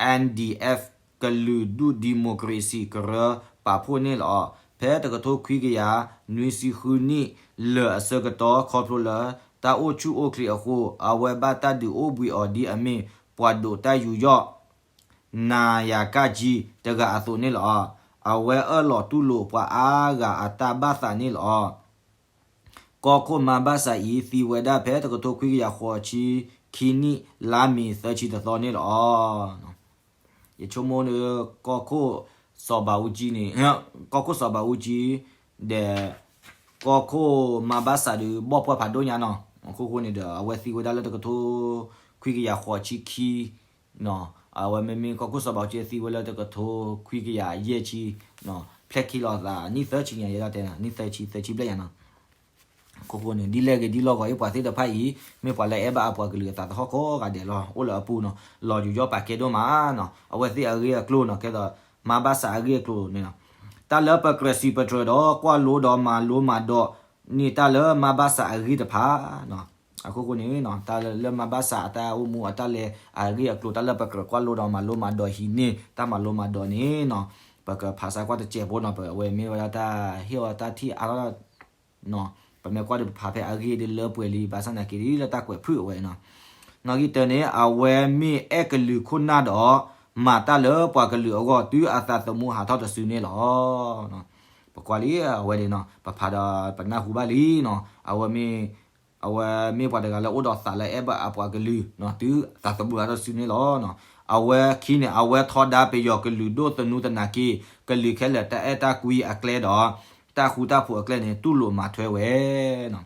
အၣ်ဒီအ့ၣ် ကလုာ်ဒူၣ်ဒံၣ်မိၣ်ကရ့ၣ်စံၣ်ကရၢပာ်ဖှိၣ်န့ၣ်လီၤ. ဖဲတကထိခွံကယၤနွံဆံဃုနံၣ်လၢာ်အဆၢကတီၢ် ခီဖျိလၢတၢ်အိၣ်ဆူၣ်အိၣ်ချ့အဃိ အဝဲဘၣ်တၢ်ဒုးအိၣ်ဘှံးအီၤဒ်အမ့ၢ် ပှၤဒိးတၢ်ယူးယီၣ် နၤယၤကၣ်ကၠံ တဂၤအသိးန့ၣ်လီၤ. အဝဲအၢၣ်လီၤတူၢ်လိာ်ပှၤအါဂၤအတၢ်ဘၣ်သးန့ၣ်လီၤ. ကီၢ်ခိၣ်မါဘၣ်ဆးအံၤ သံဝဲဒၣ်ဖဲတကထိခွံကယၤဃိးဆံခံနံၣ် လါမ့ၤသၢဆံတသီန့ၣ်လီၤ. ယဆိကမိၣ်န့ၣ် ကီၢ်ခိၣ်စီၤဘးအူကၠံန့ၣ် ကီၢ်ခိၣ်စီၤဘးအူကၠံ ဒီး ကီၢ်ခိၣ်မါဘၣ်ဆးဒီး ဘီၣ်ပှၢ်ဖးဒိၣ်ညါနီၤ. အခိၣ်ဃိန့ၣ်ဒီး အဝဲသံဝဲဒၣ်လၢတကထိခွံကယၤဃိးဆံခံ အဝဲမ့မ့ၢ်ကီၢ်ခိၣ်စီၤဘးအူကၠံသံဝဲလၢတကထိခွံကယၤယဲၢ်ဆံ ဖျဲၣ်ခံလီၤသး နံၣ်သၢဆံညါ ယဲဒၣ်တဲ နံၣ်သၢဆံ သၢဆံဘျဲၣ်ညါနီၤ. အခိၣ်ဃိန့ၣ် ဒ်လဲၣ်ဂ့ၤဒ်လဲၣ်ဂ့ၤ ပှၤသ့ၣ်တဖၣ်အံၤ မ့ၢ်ပှၤလၢအဲၣ်ဘၣ်အပှၤကလုာ်အသးသဟီၣ်ကိးဂၤဒဲးလီၤ. အိၣ်လၢအပူၤနီၤ လီၤယူးယီၣ်ပာ်ကဲဒိၣ်မးနီၤ. အဝဲသ့ၣ်အဂ့ၢ်အကျိၤနီၤ ကဲသိး မါဘၣ်ဆးအဂ့ၢ်အကျိၤန့ၣ်နီၤ. တၢ်လၢပကြၢးစံးပတြၢၤဒီးကွၢ်လိဒီးမၤလိမၤဒိးန့ၢ်တၢ်လၢမါဘၣ်ဆးအဂ့ၢ်တဖၣ် အခိၣ်ဃိန့ၣ် တၢ်လၢမါဘၣ်ဆးအတၢ်အိၣ်မူအတၢ်လဲၤအဂ့ၢ်အကျိၤ တၢ်လၢပကြၢးကွၢ်လိဒီးမၤလိမၤဒိးဟံးန့ၢ် တၢ်မၤလိမၤဒိးန့ၣ်နီၤ ပကဖးဆါကွၢ်တစဲးဖိနီၤ ပဝဲမ့ၢ်ဝဲဒၣ်တၢ်ဟ့ၣ်အီၤတၢ်ထံၣ်အါထီၣ် ပမ့ၢ်ကွၢ်ဒီးပဖးဖဲအဂ့ၢ်ဒ်လၢပှဲၤလံ ဘၣ်ဆၣ်သနာ်က့ဒ်လၢတၢ်ကွဲးဖုၣ်အဝဲနီၤ. နီၣ်ဂံၢ်တၢန့ၣ် အဝဲမ့ၢ်အဲၣ်ကလုာ်ခိၣ်နၢ်ဒီး မၤတၢ်လၢပှၤကလုာ်အဂီၢ် တုၤအသးသမူဟးထီၣ်တစုန့ၣ်လီၤ. ပကွၢ်လံအဝဲန့ၣ်နီၤ ပဖးဒီးပနၢ်ဟူဘၣ်လံနီၤ အဝဲမ့ၢ် အဝဲမ့ၢ်ပှၤတဂၤလၢအိၣ်ဒီးသးလၢအဲၣ်ဘၣ်အပှၤကလုာ် တုၤသးသမူဟးထီၣ်တစုန့ၣ်လီၤ. အဝဲခံန့ၣ် အဝဲထီဒါပယီၤကလုာ်ဒိၣ်သနူသနာ်က့ ကလုာ်ခဲလၢာ်တၢ်အဲၣ်တၢ်ကွံအကျဲဒီး တၢ်ဃူတၢ်ဖိးအကျဲန့ၣ် တူၢ်လိာ်မၤထွဲဝဲနီၤ.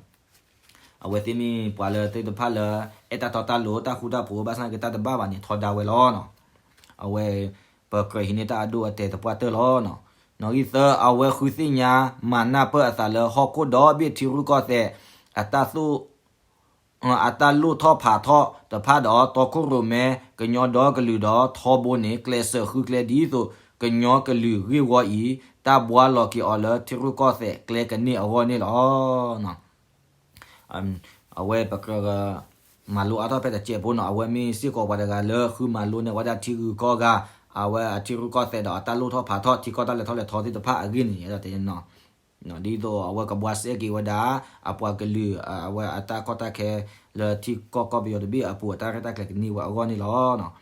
အဝဲသ့ၣ်မ့ၢ်ပှၤလၢသ့ၣ်တဖၣ်လၢ အဲၣ်တၢ်တီတၢ်လိၤ တၢ်ဃူတၢ်ဖိး ဘၣ်ဆၣ်သနာ်က့တၢ်တဘၣ်ဘၣ်န့ၣ် ထီဒါဝဲလီၤနီၤ. အဝဲ ပကြၢးဟံးန့ၢ်တၢ်အဒိအတဲာ်သပှၢ်တၢၢ်လီၤနီၤ. နီၣ်ဂံၢ်သၢ အဝဲဃုသ့ၣ်ညါမၤနၢ်ပၢၢ်အသးလၢဟီၣ်ခိၣ်ဒီဘ့ၣ်ထံရူၢ်ကီၢ်သဲး အတၢ်သိၣ် အတၢ်လိၣ်ထီၣ်ဖးထီၣ်တဖၣ်ဒီး တီခိၣ်ရိၣ်မဲ ကညီဒီကလုာ်ဒီးထီဘိန့ၣ် ကျဲးစၢးဃုကျဲဒ်သိး ကညီကလုာ်ဂ့ၢ်ဝီအံၤ တၢ်ဘှါလီၤက့ၤအီၤလၢထံရူၢ်ကီၢ်သဲးကျဲကန့ၢ်အဂီၢ်န့ၣ်လီၤ. အဝဲပကြၢး မၤလိအါထီၣ်ဖဲတစဲးဖိနီၤ အဝဲမ့ၢ်စ့ၢ်ကီးပှၤတဂၤလၢဃုမၤလိန့ၢ်ဝဲဒၣ်ထံဂုၤကီၢ်ဂၤ အဝဲအထံရူၢ်ကီၢ်သဲးဒီးအတၢ်လိၣ်ထီၣ်ဖးထီၣ်ထံကီၢ်တၢ်လဲၤထီၣ်လဲၤထီသ့ၣ်တဖၣ်အဂ့ၢ်န့ၣ် ဒ်သိးအဝဲကဘှါစဲက့ၤဝဲဒၣ် အပှၤကလုာ် အဝဲအတၢ်ကီတၢ်ခဲ လၢထံကီၢ်ကီၢ်ပယီၤတဘ့ၣ်အပူၤ အတၢ်ရဲၣ်တၢ်ကျဲၤကန့ၢ်ဝဲအဂီၢ်န့ၣ်လီၤ. နီၣ်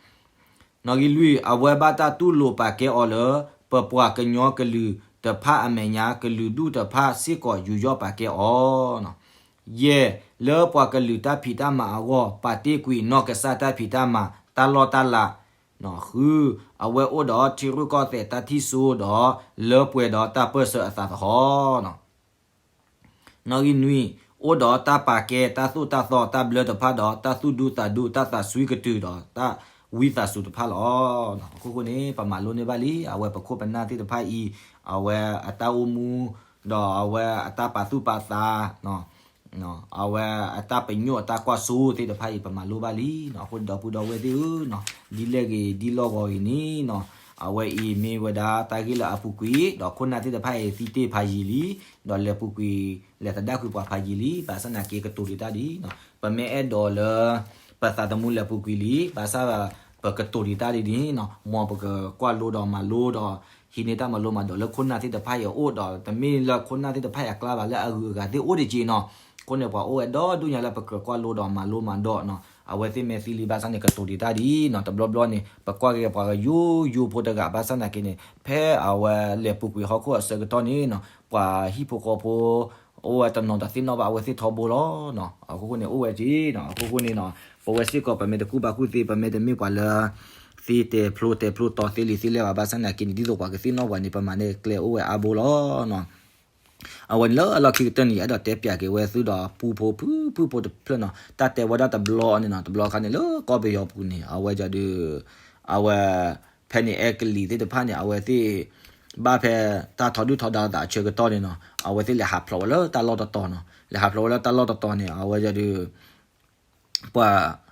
ဂံၢ်လွံၢ် အဝဲဘၣ်တၢ်တူၢ်လိာ်ပာ်ကဲအီၤလၢ ပပှၤကညီကလုာ်တဖၣ်အမဲာ်ညါ ကလုာ်ဒူၣ်တဖၣ်စ့ၢ်ကီးယူးယီၣ်ပာ်ကဲအီၤ ယဲၢ် လၢပှၤကလုာ်တၢ်ဖံးတၢ်မၤအဂီၢ် ပာ်တ့ၢ်ကွံာ်နီၢ်ကစၢ်တၢ်ဖံးတၢ်မၤ တၢ်လီၢ်တၢ်လၤ ဃု အဝဲအိၣ်ဒီးထံရူၢ်ကီၢ်သဲးတၢ်ထံၣ်စိဒီး လၢပှဲၤဒီးတၢ်ပၢၢ်ဆၢအသးသဟီၣ် နီၣ်ဂံၢ်နွံ အိၣ်ဒီးတၢ်ပာ်ကဲတၢ်သိၣ်တၢ်သီတၢ်ဘျၢတဖၣ်ဒီး တၢ်သူၣ်ဒူသးဒူ တၢ်သးစွံကတုာ်ဒီး တၢ် ဝံသးစူၤတဖၣ်လီၤ. အခိၣ်ဃိန့ၣ် ပမၤလိန့ၢ်ဘၣ်လံ အဝဲပခိၣ်ပနၢ်သ့ၣ်တဖၣ်အံၤ အဝဲအတၢ်အိၣ်မူ ဒီးအဝဲအတၢ်ပာ်သူၣ်ပာ်သး အဝဲအတၢ်ပညိၣ်အတၢ်ကွၢ်စိသ့ၣ်တဖၣ်အံၤ ပမၤလိဘၣ်လံနီၤ. အဃိန့ၣ်ဒီပုၢ်ဒီဝဲၢ်သ့ၣ်ဧၢနီၤ, ဒ်လဲၣ်ဂ့ၤဒ်လီၢ်ဂီၤဂ့ၤန့ၣ်နီၤ, အဝဲအံၤမ့ၢ်ဝဲဒၣ်တၢ်ဂ့ၢ်လၢအပူၤကွံာ် ဒီးခိၣ်နၢ်သ့ၣ်တဖၣ်အံၤသံတ့ၢ်ဖးယံာ်လံ, ဒီးလဲၤပူၤကွံာ် လဲၤသဒၣ်ကွံာ်ပှၤဖးယံာ်လံ, ဘၣ်ဆၣ်သနာ်က့ကတိၤဒံးတၢ်ဒ်နီၤ, ပမ့ၢ်အဲၣ်ဒိးလၢ ပသးသမူလဲၤပူၤကွံာ်လံ, ဘၣ်ဆၣ်ပကတိၤဒံးတၢ်ဒ်န့ၣ်နီၤ, မ်ပကကွၢ်လိဒီးမၤလိဒီး ဟံးန့ၢ်တၢ်မၤလိမၤဒိးလၢခိၣ်နၢ်သ့ၣ်တဖၣ်အံၤအအိၣ်ဒီး တမ့ၢ်လၢခိၣ်နၢ်သ့ၣ်တဖၣ်အံၤအကျါဘၣ် လၢအဂုၤအဂၤသ့ၣ်အိၣ်တက့ၢ်နီၤ. အဃိန့ၣ် ပှၤအိၣ်ဝဲဒီဒူၣ်ညါလၢပကြၢးကွၢ်လိဒီးမၤလိမၤဒိးနီၤ, အဝဲသ့ၣ်မ့ၢ်သံလံဘၣ်ဆၣ်န့ၣ် ကတိၤဒံးတၢ်ဒ်နီၤ, တဘျီဘျီန့ၣ် ပကွၢ်က့ၤပှၤကယိယိဖိတဂၤ ဘၣ်ဆၣ်သနာ်က့န့ၣ် ဖဲအဝဲလဲၤပူၤကွံာ်ဟီၣ်ခိၣ်အဆၢကတီၢ်န့ၣ်နီၤ, ပှၤဟံၣ်ဖိဃီဖိ အိၣ်ဝဲတနီၤဒီးသ့ၣ်နီၣ်ဘၣ်အဝဲသ့ၣ်ထီဘိလီၤနီၤ. အဃိဃိန့ၣ် အိၣ်ဝဲက့ၤနီၤ, အဃိဃိန့ၣ်နီၤ, ပဝဲစ့ၢ်ကီး ပမ့ၢ်တကူၣ်ဘၣ်ကူၣ်သ့ ပမ့ၢ်တမ့ၢ်ပှၤလၢ သ့တဲာ်ဖျိတဲာ်ဖျိတီၤသ့လံာ်သ့လဲၢ်ဘၣ် ဘၣ်ဆၣ်သနာ်က့န့ၣ် ဒ်သိးပှၤကသ့ၣ်နီၣ်ပှၤန့ၣ် ပမၤန့ၢ်ကျဲအိၣ်ဝဲအါဘိလီၤနီၤ. အဝဲန့ၣ်လၢအလီၢ်ခံကတၢၢ်န့ၣ် ယအဲၣ်ဒိးတဲပၠးက့ၤဝဲသုဒီးပူဖိဖုဖုဖိတဖျၢၣ်နီၤ, တၢ်တဲဝဲဒၣ်တဘျီန့ၣ်နီၤ, တဘျီခါန့ၣ်လၢကီၢ်ပယီၤပူၤန့ၣ် အဝဲဒုး အဝဲ ဖဲန့ၣ်အဲကလံးသ့ၣ်တဖၣ်န့ၣ် အဝဲသ့ၣ် ဘၣ်ဖဲတၢ်ထီဒုၣ်ထီဒါသးအဆၢကတီၢ်န့ၣ်နီၤ, အဝဲသ့ၣ်လဲၤဟးဖျိးဝဲလၢတၢ်လီၢ်တတီၤနီၤ, လဲၤဟးဖျိးဝဲလၢတၢ်လီၢ်တတီၤန့ၣ် အဝဲဒုး ပှၤ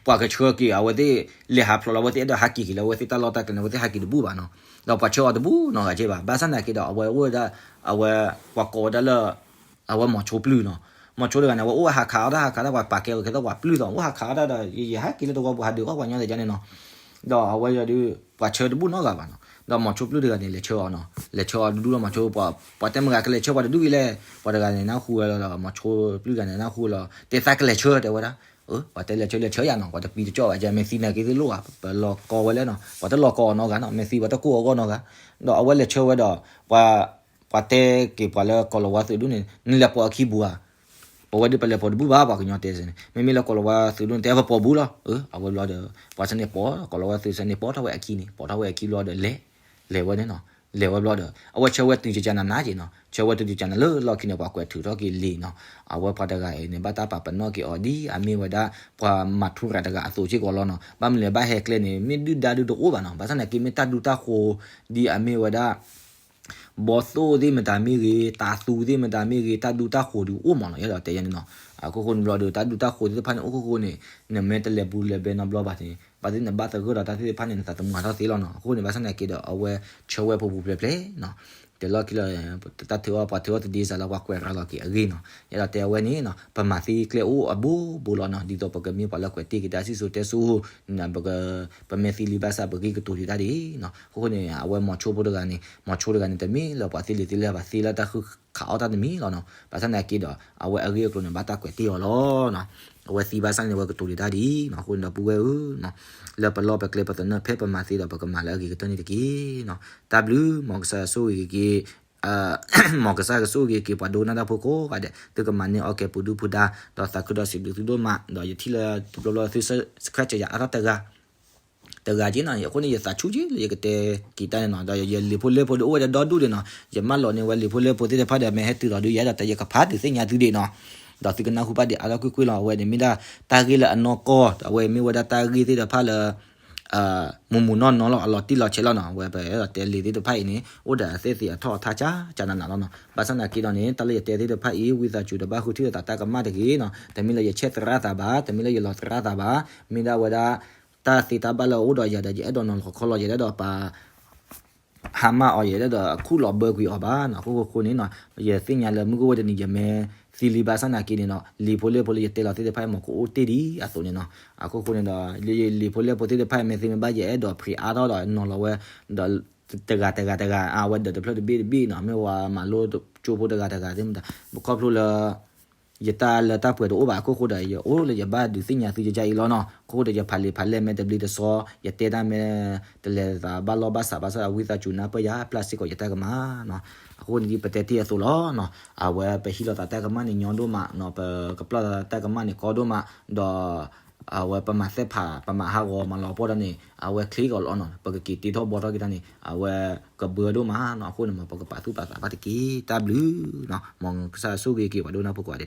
ပှၤကဆှၢက့ၤ အဝဲသ့ၣ် လဲၤဟးဖျိးလီၤ အဝဲသ့ၣ်အဲၣ်ဒိးဟးက့ၤက့ၤလၢအဝဲသ့ၣ်တၢ်လီၢ်တၢ်ကျဲန့ၣ် အဝဲသ့ၣ်ဟးက့ၤတဘူၣ်ဘၣ်နီၤ, ဒီးပှၤဆှၢအီၤတဘူၣ်နီတဂၤက့ဘၣ်, ဘၣ်ဆၣ်သနာ်က့ဒီး အဝဲအိၣ်ဝဲဒၣ် အဝဲ ပှၤကိးဝဲဒၣ်လၢ အဝဲမိၤဆိပျုၢ်နီၤ, မိၤဆိတဂၤန့ၣ် အဝဲအိၣ်ဝဲဟးခးအီၣ်တၢ် ဟးခးတၢ် ပှၤပာ်ကဲအီၤကဲသိးပှၤပျုၢ်သိး အိၣ်ဟးခးအီၣ်တၢ်ဒီး ယယဟဲက့ၤလၢတဝီပူၤ ဟးဒုးအီၣ်ပှၤညီသ့ၣ်ကန့ၣ်နီၤ, ဒီးအဝဲဒုး ပှၤဆှၢတဘူၣ်နီတဂၤဘၣ်နီၤ, ဒီးမိၤဆိပျုၢ်တဂၤန့ၣ် လဲၤဆှၢအီၤနီၤ, လဲၤဆှၢအီၤဒူဒူလီၤ မိၤဆိ ပှၤတဲမ့ၢ်ဂၤကလဲၤဆှၢပှၤတဒူၣ်အံၤလဲၣ်, ပှၤတဂၤန့ၣ်နၢ်ဟူဝဲလီၤဒီး မိၤဆိပျုၢ်တဂၤန့ၣ်နၢ်ဟူဝဲလီၤ တဲသးကလဲၤဆှၢတဲဝဲဒၣ်, ပှၤတဲလဲၤဆှၢလဲၤဆှၢယၤနီၤ, ပှၤတပံတကၠီၣ်ဘၣ် မ့ၢ်သံနာ်က့သ့ၣ်လိၣ်ဧါ, ပလီၤကီဝဲလဲၣ်နီၤ, ပှၤတလီၤကီအီၤနီတဂၤနီၤ, မ့ၢ်သံပှၤတကိၢ်အဂီၢ်နီတဂၤ, ဒီးအဝဲလဲၤဆှၢဝဲဒီး ပှၤ ပှၤတဲက့ၤပှၤလၢကိးလီၤဝါသုးဒူၣ်န့ၣ် နလဲၤပိာ်အခံပူၤဧါ, ပဝဲဒုးပလဲၤပိာ်တဘူၣ်ဘၣ် ပှၤကညီတဲစ့ၢ်န့ၣ် မ့မ့ၢ်လၢကိးလီၤဝါသုးဒူၣ်န့ၣ် တဲပပိာ်ဘူၣ်လီၤ, အဝဲဘျီဒီး ပှၤဆၢန့ၣ်ပိာ် ကိးလီၤဝါသုးဆၢန့ၣ်ပိာ်ထီၣ်ဝဲအခံန့ၣ် ပိာ်ထီၣ်ဝဲအခံဘျီဒီးလဲၤ လဲၤဝဲန့ၣ်နီၤ, လဲၤဝဲဘျီဒီး အဝဲဆှၢဝဲတုၤကကနၤနၤက့နီၤ, ဆှၢဝဲတုၤကကနၤလၢလီၢ်ခံန့ၣ် ပှၤကွဲးထုးထီၣ်က့ၤလံာ်နီၤ, အဝဲပှၤတဂၤအံၤန့ၣ် ဘၣ်တၢ်ပာ်ပနီၣ်က့ၤအီၤဒ်အမ့ၢ်ဝဲဒၣ် ပှၤမၤထူရၤတဂၤအသိးစ့ၢ်ကီးလီၤနီၤ, ဘၣ်မနုၤလဲၣ်ဘၣ်ဟဲကျဲန့ၣ် မ့ၢ်ဒုၣ်ဒါဒုးတအိၣ်ဘၣ်နီၤ, ဘၣ်ဆၣ်သနာ်က့မ့ၢ်တၢ်ဒူတၢ်ဃိၤ ဒ်အမ့ၢ်ဝဲဒၣ် ဘီသိၣ်သ့ၣ်မတၤမ့ၢ်ဂ့ၤ တၤသူသ့ၣ်မတၤမ့ၢ်ဂ့ၤ တၢ်ဒူတၢ်ဃိၤဒုးအိၣ်မးနီၤ, ယအဲၣ်ဒိးတဲယၤန့ၣ်နီၤ, အခိၣ်ဃိန့ၣ်ဘျီဒီး တၢ်ဒူတၢ်ဃိၤသ့ၣ်တဖၣ်န့ၣ် အိၣ်ခိၣ်ဃိန့ၣ် နမ့ၢ်တလဲၤဘူးလဲၤဘဲနီတဘျီဘၣ်န့ၣ် ဘၣ်သ့ၣ်နဘၣ်သဂၢၢ်ဒီးတၢ်သ့ၣ်တဖၣ်န့ၣ် နသးသမူဟးထီၣ်သ့လီၤနီၤ, အဃိန့ၣ် ဘၣ်ဆၣ်သနာ်က့ဒီး အဝဲဆှၢဝဲပူၤပူၤဖျဲးဖျဲးနီၤ, တဲလီၢ်ခံလီၤ တၢ်ထုးအီၣ်ပှၤထုးအီၣ်တဒ့စးလၢပှၤကွဲးရၤလီၤက့ၤအဂ့ၢ်နီၤ, ယအဲၣ်ဒိးတဲအဝဲန့ၣ်နီၤ ပမၤသံကျဲအိၣ်အဘိဘိလီၤနီၤ, ဒ်သိးပကမ့ၢ်ပှၤလၢကွဲးတ့ၢ်က့ၤတၢ်စံၣ်စိၤတဲစိၤ ပက ပမ့ၢ်သံလံဘၣ်ဆၣ် ပဂံၢ်ကတိၤဒံးတၢ်ဒ်နီၤ, အဃိန့ၣ် အဝဲမိၤဆိဖိတဂၤန့ၣ် မိၤဆိတဂၤန့ၣ် တမ့ၢ်လၢပှၤသ့လံာ်သ့လဲၢ်ဘၣ် သ့လၢတၢ်ဃုခးအီၣ်တၢ်တမံၤလီၤနီၤ, ဘၣ်ဆၣ်သနာ်က့ဒီး အဝဲအဂ့ၢ်အကျိၤန့ၣ် ဘၣ်တၢ်ကွဲးတ့ၢ်အီၤလီၤနီၤ, အဝဲသံဘၣ်ဆၣ်န့ၣ် အဝဲကတိၤဒံးတၢ်ဒ်နီၤ, အဃိန့ၣ်ဒီပုၢ်ဝဲၢ်ဧၢ လၢပလီၢ်ပကျဲပသနၢၣ်ဖဲပမၤသ့ဒီး ပကမၤလၢအဂ့ၤကတၢၢ်န့ၣ်တက့ၢ်နီၤ, တၢ်ဘျုး မ်ကစၢ်ဆိၣ်ဂ့ၤက့ၤ မ်ကစၢ်ကဆိၣ်ဂ့ၤက့ၤပှၤဒိကနၣ်တၢ်ဖိကိးဂၤဒဲး သုကမၤန့ၢ်အီၣ်ကဲပူၤဒုၣ်ပူၤဒါ, ဒီးသးခုဒီးစံးဘျုးသုဒိၣ်မး, ဒီးယထံၣ်လၢတဘျီဘျီသုဆဲးဆဲးယၤအါထီၣ်တဂၤ တဂၤက့နီၤ, အဃိန့ၣ် ယသးဆူၣ်က့လၢယကတဲက့ၤတၢ်န့ၣ်နီၤ, ဒီးယလံာ်ဖိလဲၢ်ဖိဒုးအိၣ်ဝဲဒၣ်ဒီဒူၣ်ဒံးနီၤ, ယမၢလီၤန့ၢ်ဝဲလံာ်ဖိလဲၢ်ဖိသ့ၣ်တဖၣ်ဒီး မ့ၢ်ဟဲတုၤလီၤဒုး ယအဲၣ်ဒိးတဲယကဖးဒုးသ့ၣ်ညါသုဒံးနီၤ, ဒီးသုကနၢ်ဟူဘၣ်ဒံးအါထီၣ်ကွ့ၢ်ကွ့ၢ်လီၤ, အဝဲန့ၣ်မ့ၢ်ဒၣ်တၢ်ဂ့ၢ်လၢအနီၢ်ကီၢ်, အဝဲမ့ၢ်ဝဲဒၣ်တၢ်ဂ့ၢ်သ့ၣ်တဖၣ်လၢ မုၢ်မုၢ်နီၢ်နီၢ်လီၤ အလီၤတံၢ်လီၤဆဲးလီၤနီၤ, အဝဲပအဲၣ်ဒိးတဲလံာ်သ့ၣ်တဖၣ်အံၤန့ၣ် အိၣ်ဒီးအသ့ၣ်သ့ၣ်အထီၣ်အထါကၠၢကၠၢနးနးလီၤနီၤ, ဘၣ်ဆၣ်သနာ်က့ဒီးန့ၣ် တၢ်လၢယတဲသ့ၣ်တဖၣ်အံၤ ဝံသးစူၤတဘၣ်ဃုထံၣ်လိာ်သးတၢ်ကမၣ်တဂ့ၤနီၤ, တမ့ၢ်လၢယဆဲးသရၣ်သးဘၣ်, တမ့ၢ်လၢယလီၤသရၣ်သးဘၣ်, မ့ၢ်ဒၣ်ဝဲဒၣ် တၢ်သ့တၢ်ဘၣ်လၢအအိၣ်ဒီးယၤဒီး ယအဲၣ်ဒိးနီၤလီၤခီလီၤ ယအဲၣ်ဒိးပာ် ဟါမၢ်အီၤ ယအဲၣ်ဒိးခူၣ်လီၤဘၢကွံာ်အီၤဘၣ်နီၤ, အဃိဃိန့ၣ်နီၤ ယသ့ၣ်ညါလၢမုၢ်ကအိၣ်ဝဲတနံၤ ယမ့ၢ်သံလံဘၣ်ဆၣ်သနာ်က့န့ၣ်နီၤ လံာ်ဖိလဲၢ်ဖိလၢယတဲလီၤသ့ၣ်တဖၣ်အံၤ မ့ၢ်ကအိၣ်တ့ၢ်ဒံးအသိးန့ၣ်နီၤ, အဃိဃိန့ၣ်ဒီး လံာ်ဖိလဲၢ်ဖိသ့ၣ်တဖၣ်အံၤ မ့ၢ်သ့မ့ၢ်ဘၣ် ယအဲၣ်ဒိးဖျ့အါထီၣ်ဒီးနီၤလီၤဝဲ ဒီးတဂၤတဂၤတဂၤ အဝဲဒီးတဖျၢၣ်တဘ့ၣ်တဘ့ၣ်နီၤ မ့ၢ်ဝဲမၤလိကၠိဖိတဂၤတဂၤသ့ၣ်မတၤ ခီဖျိလၢ ယတၢ်လၢတၢ်ပှဲၤတအိၣ်ဘၣ်အခိၣ်ဃိဒီး ယအိၣ်လၢယဘၣ်ဒုးသ့ၣ်ညါသုယကအံၤလီၤနီၤ, အခိၣ်ဃိဒီး ယဖးလံာ်ဖးလဲၢ်မ့ၢ်တဘျ့တဆှီ ယတဲတၢ်မ့ၢ်တလဲၤသးဘၣ်လီၢ်ဘၣ်စးဘၣ်ဆၣ် ဝံသးစူၤနၢ်ပၢၢ်ယၤ ပျၢ်စ့ၢ်ကီးယတၢ်ကမၣ်နီၤ, အဃိန့ၣ်ဒ်ပတဲတ့ၢ်အသိးလီၤနီၤ, အဝဲပဟံးလိာ်သးတၢ်ကမၣ်န့ၣ်ညီဒိၣ်မးနီၤ, ပကပျၢ်သးတၢ်ကမၣ်န့ၣ်ကီဒိၣ်မး, ဒီး အဝဲပမၤသ့ၣ်ဖး ပမၤဟးဂီၤမၤလီၤပှီၢ်ဒီးန့ၣ် အဝဲချ့ကီးလီၤနီၤ, ပကက့ၤတ့ထီၣ်ဘှီထီၣ်က့ၤတၢ်န့ၣ် အဝဲကဘၢဒိၣ်မးနီၤ, အဃိန့ၣ်မ်ပကပာ်သူၣ်ပာ်သးဘၣ်တက့ၢ်, တၢ်ဘျုးနီၤ, မ်ကစၢ်ဆိၣ်ဂ့ၤက့ၤပှၤဒိကနၣ်ဖိကိးဂၤဒဲး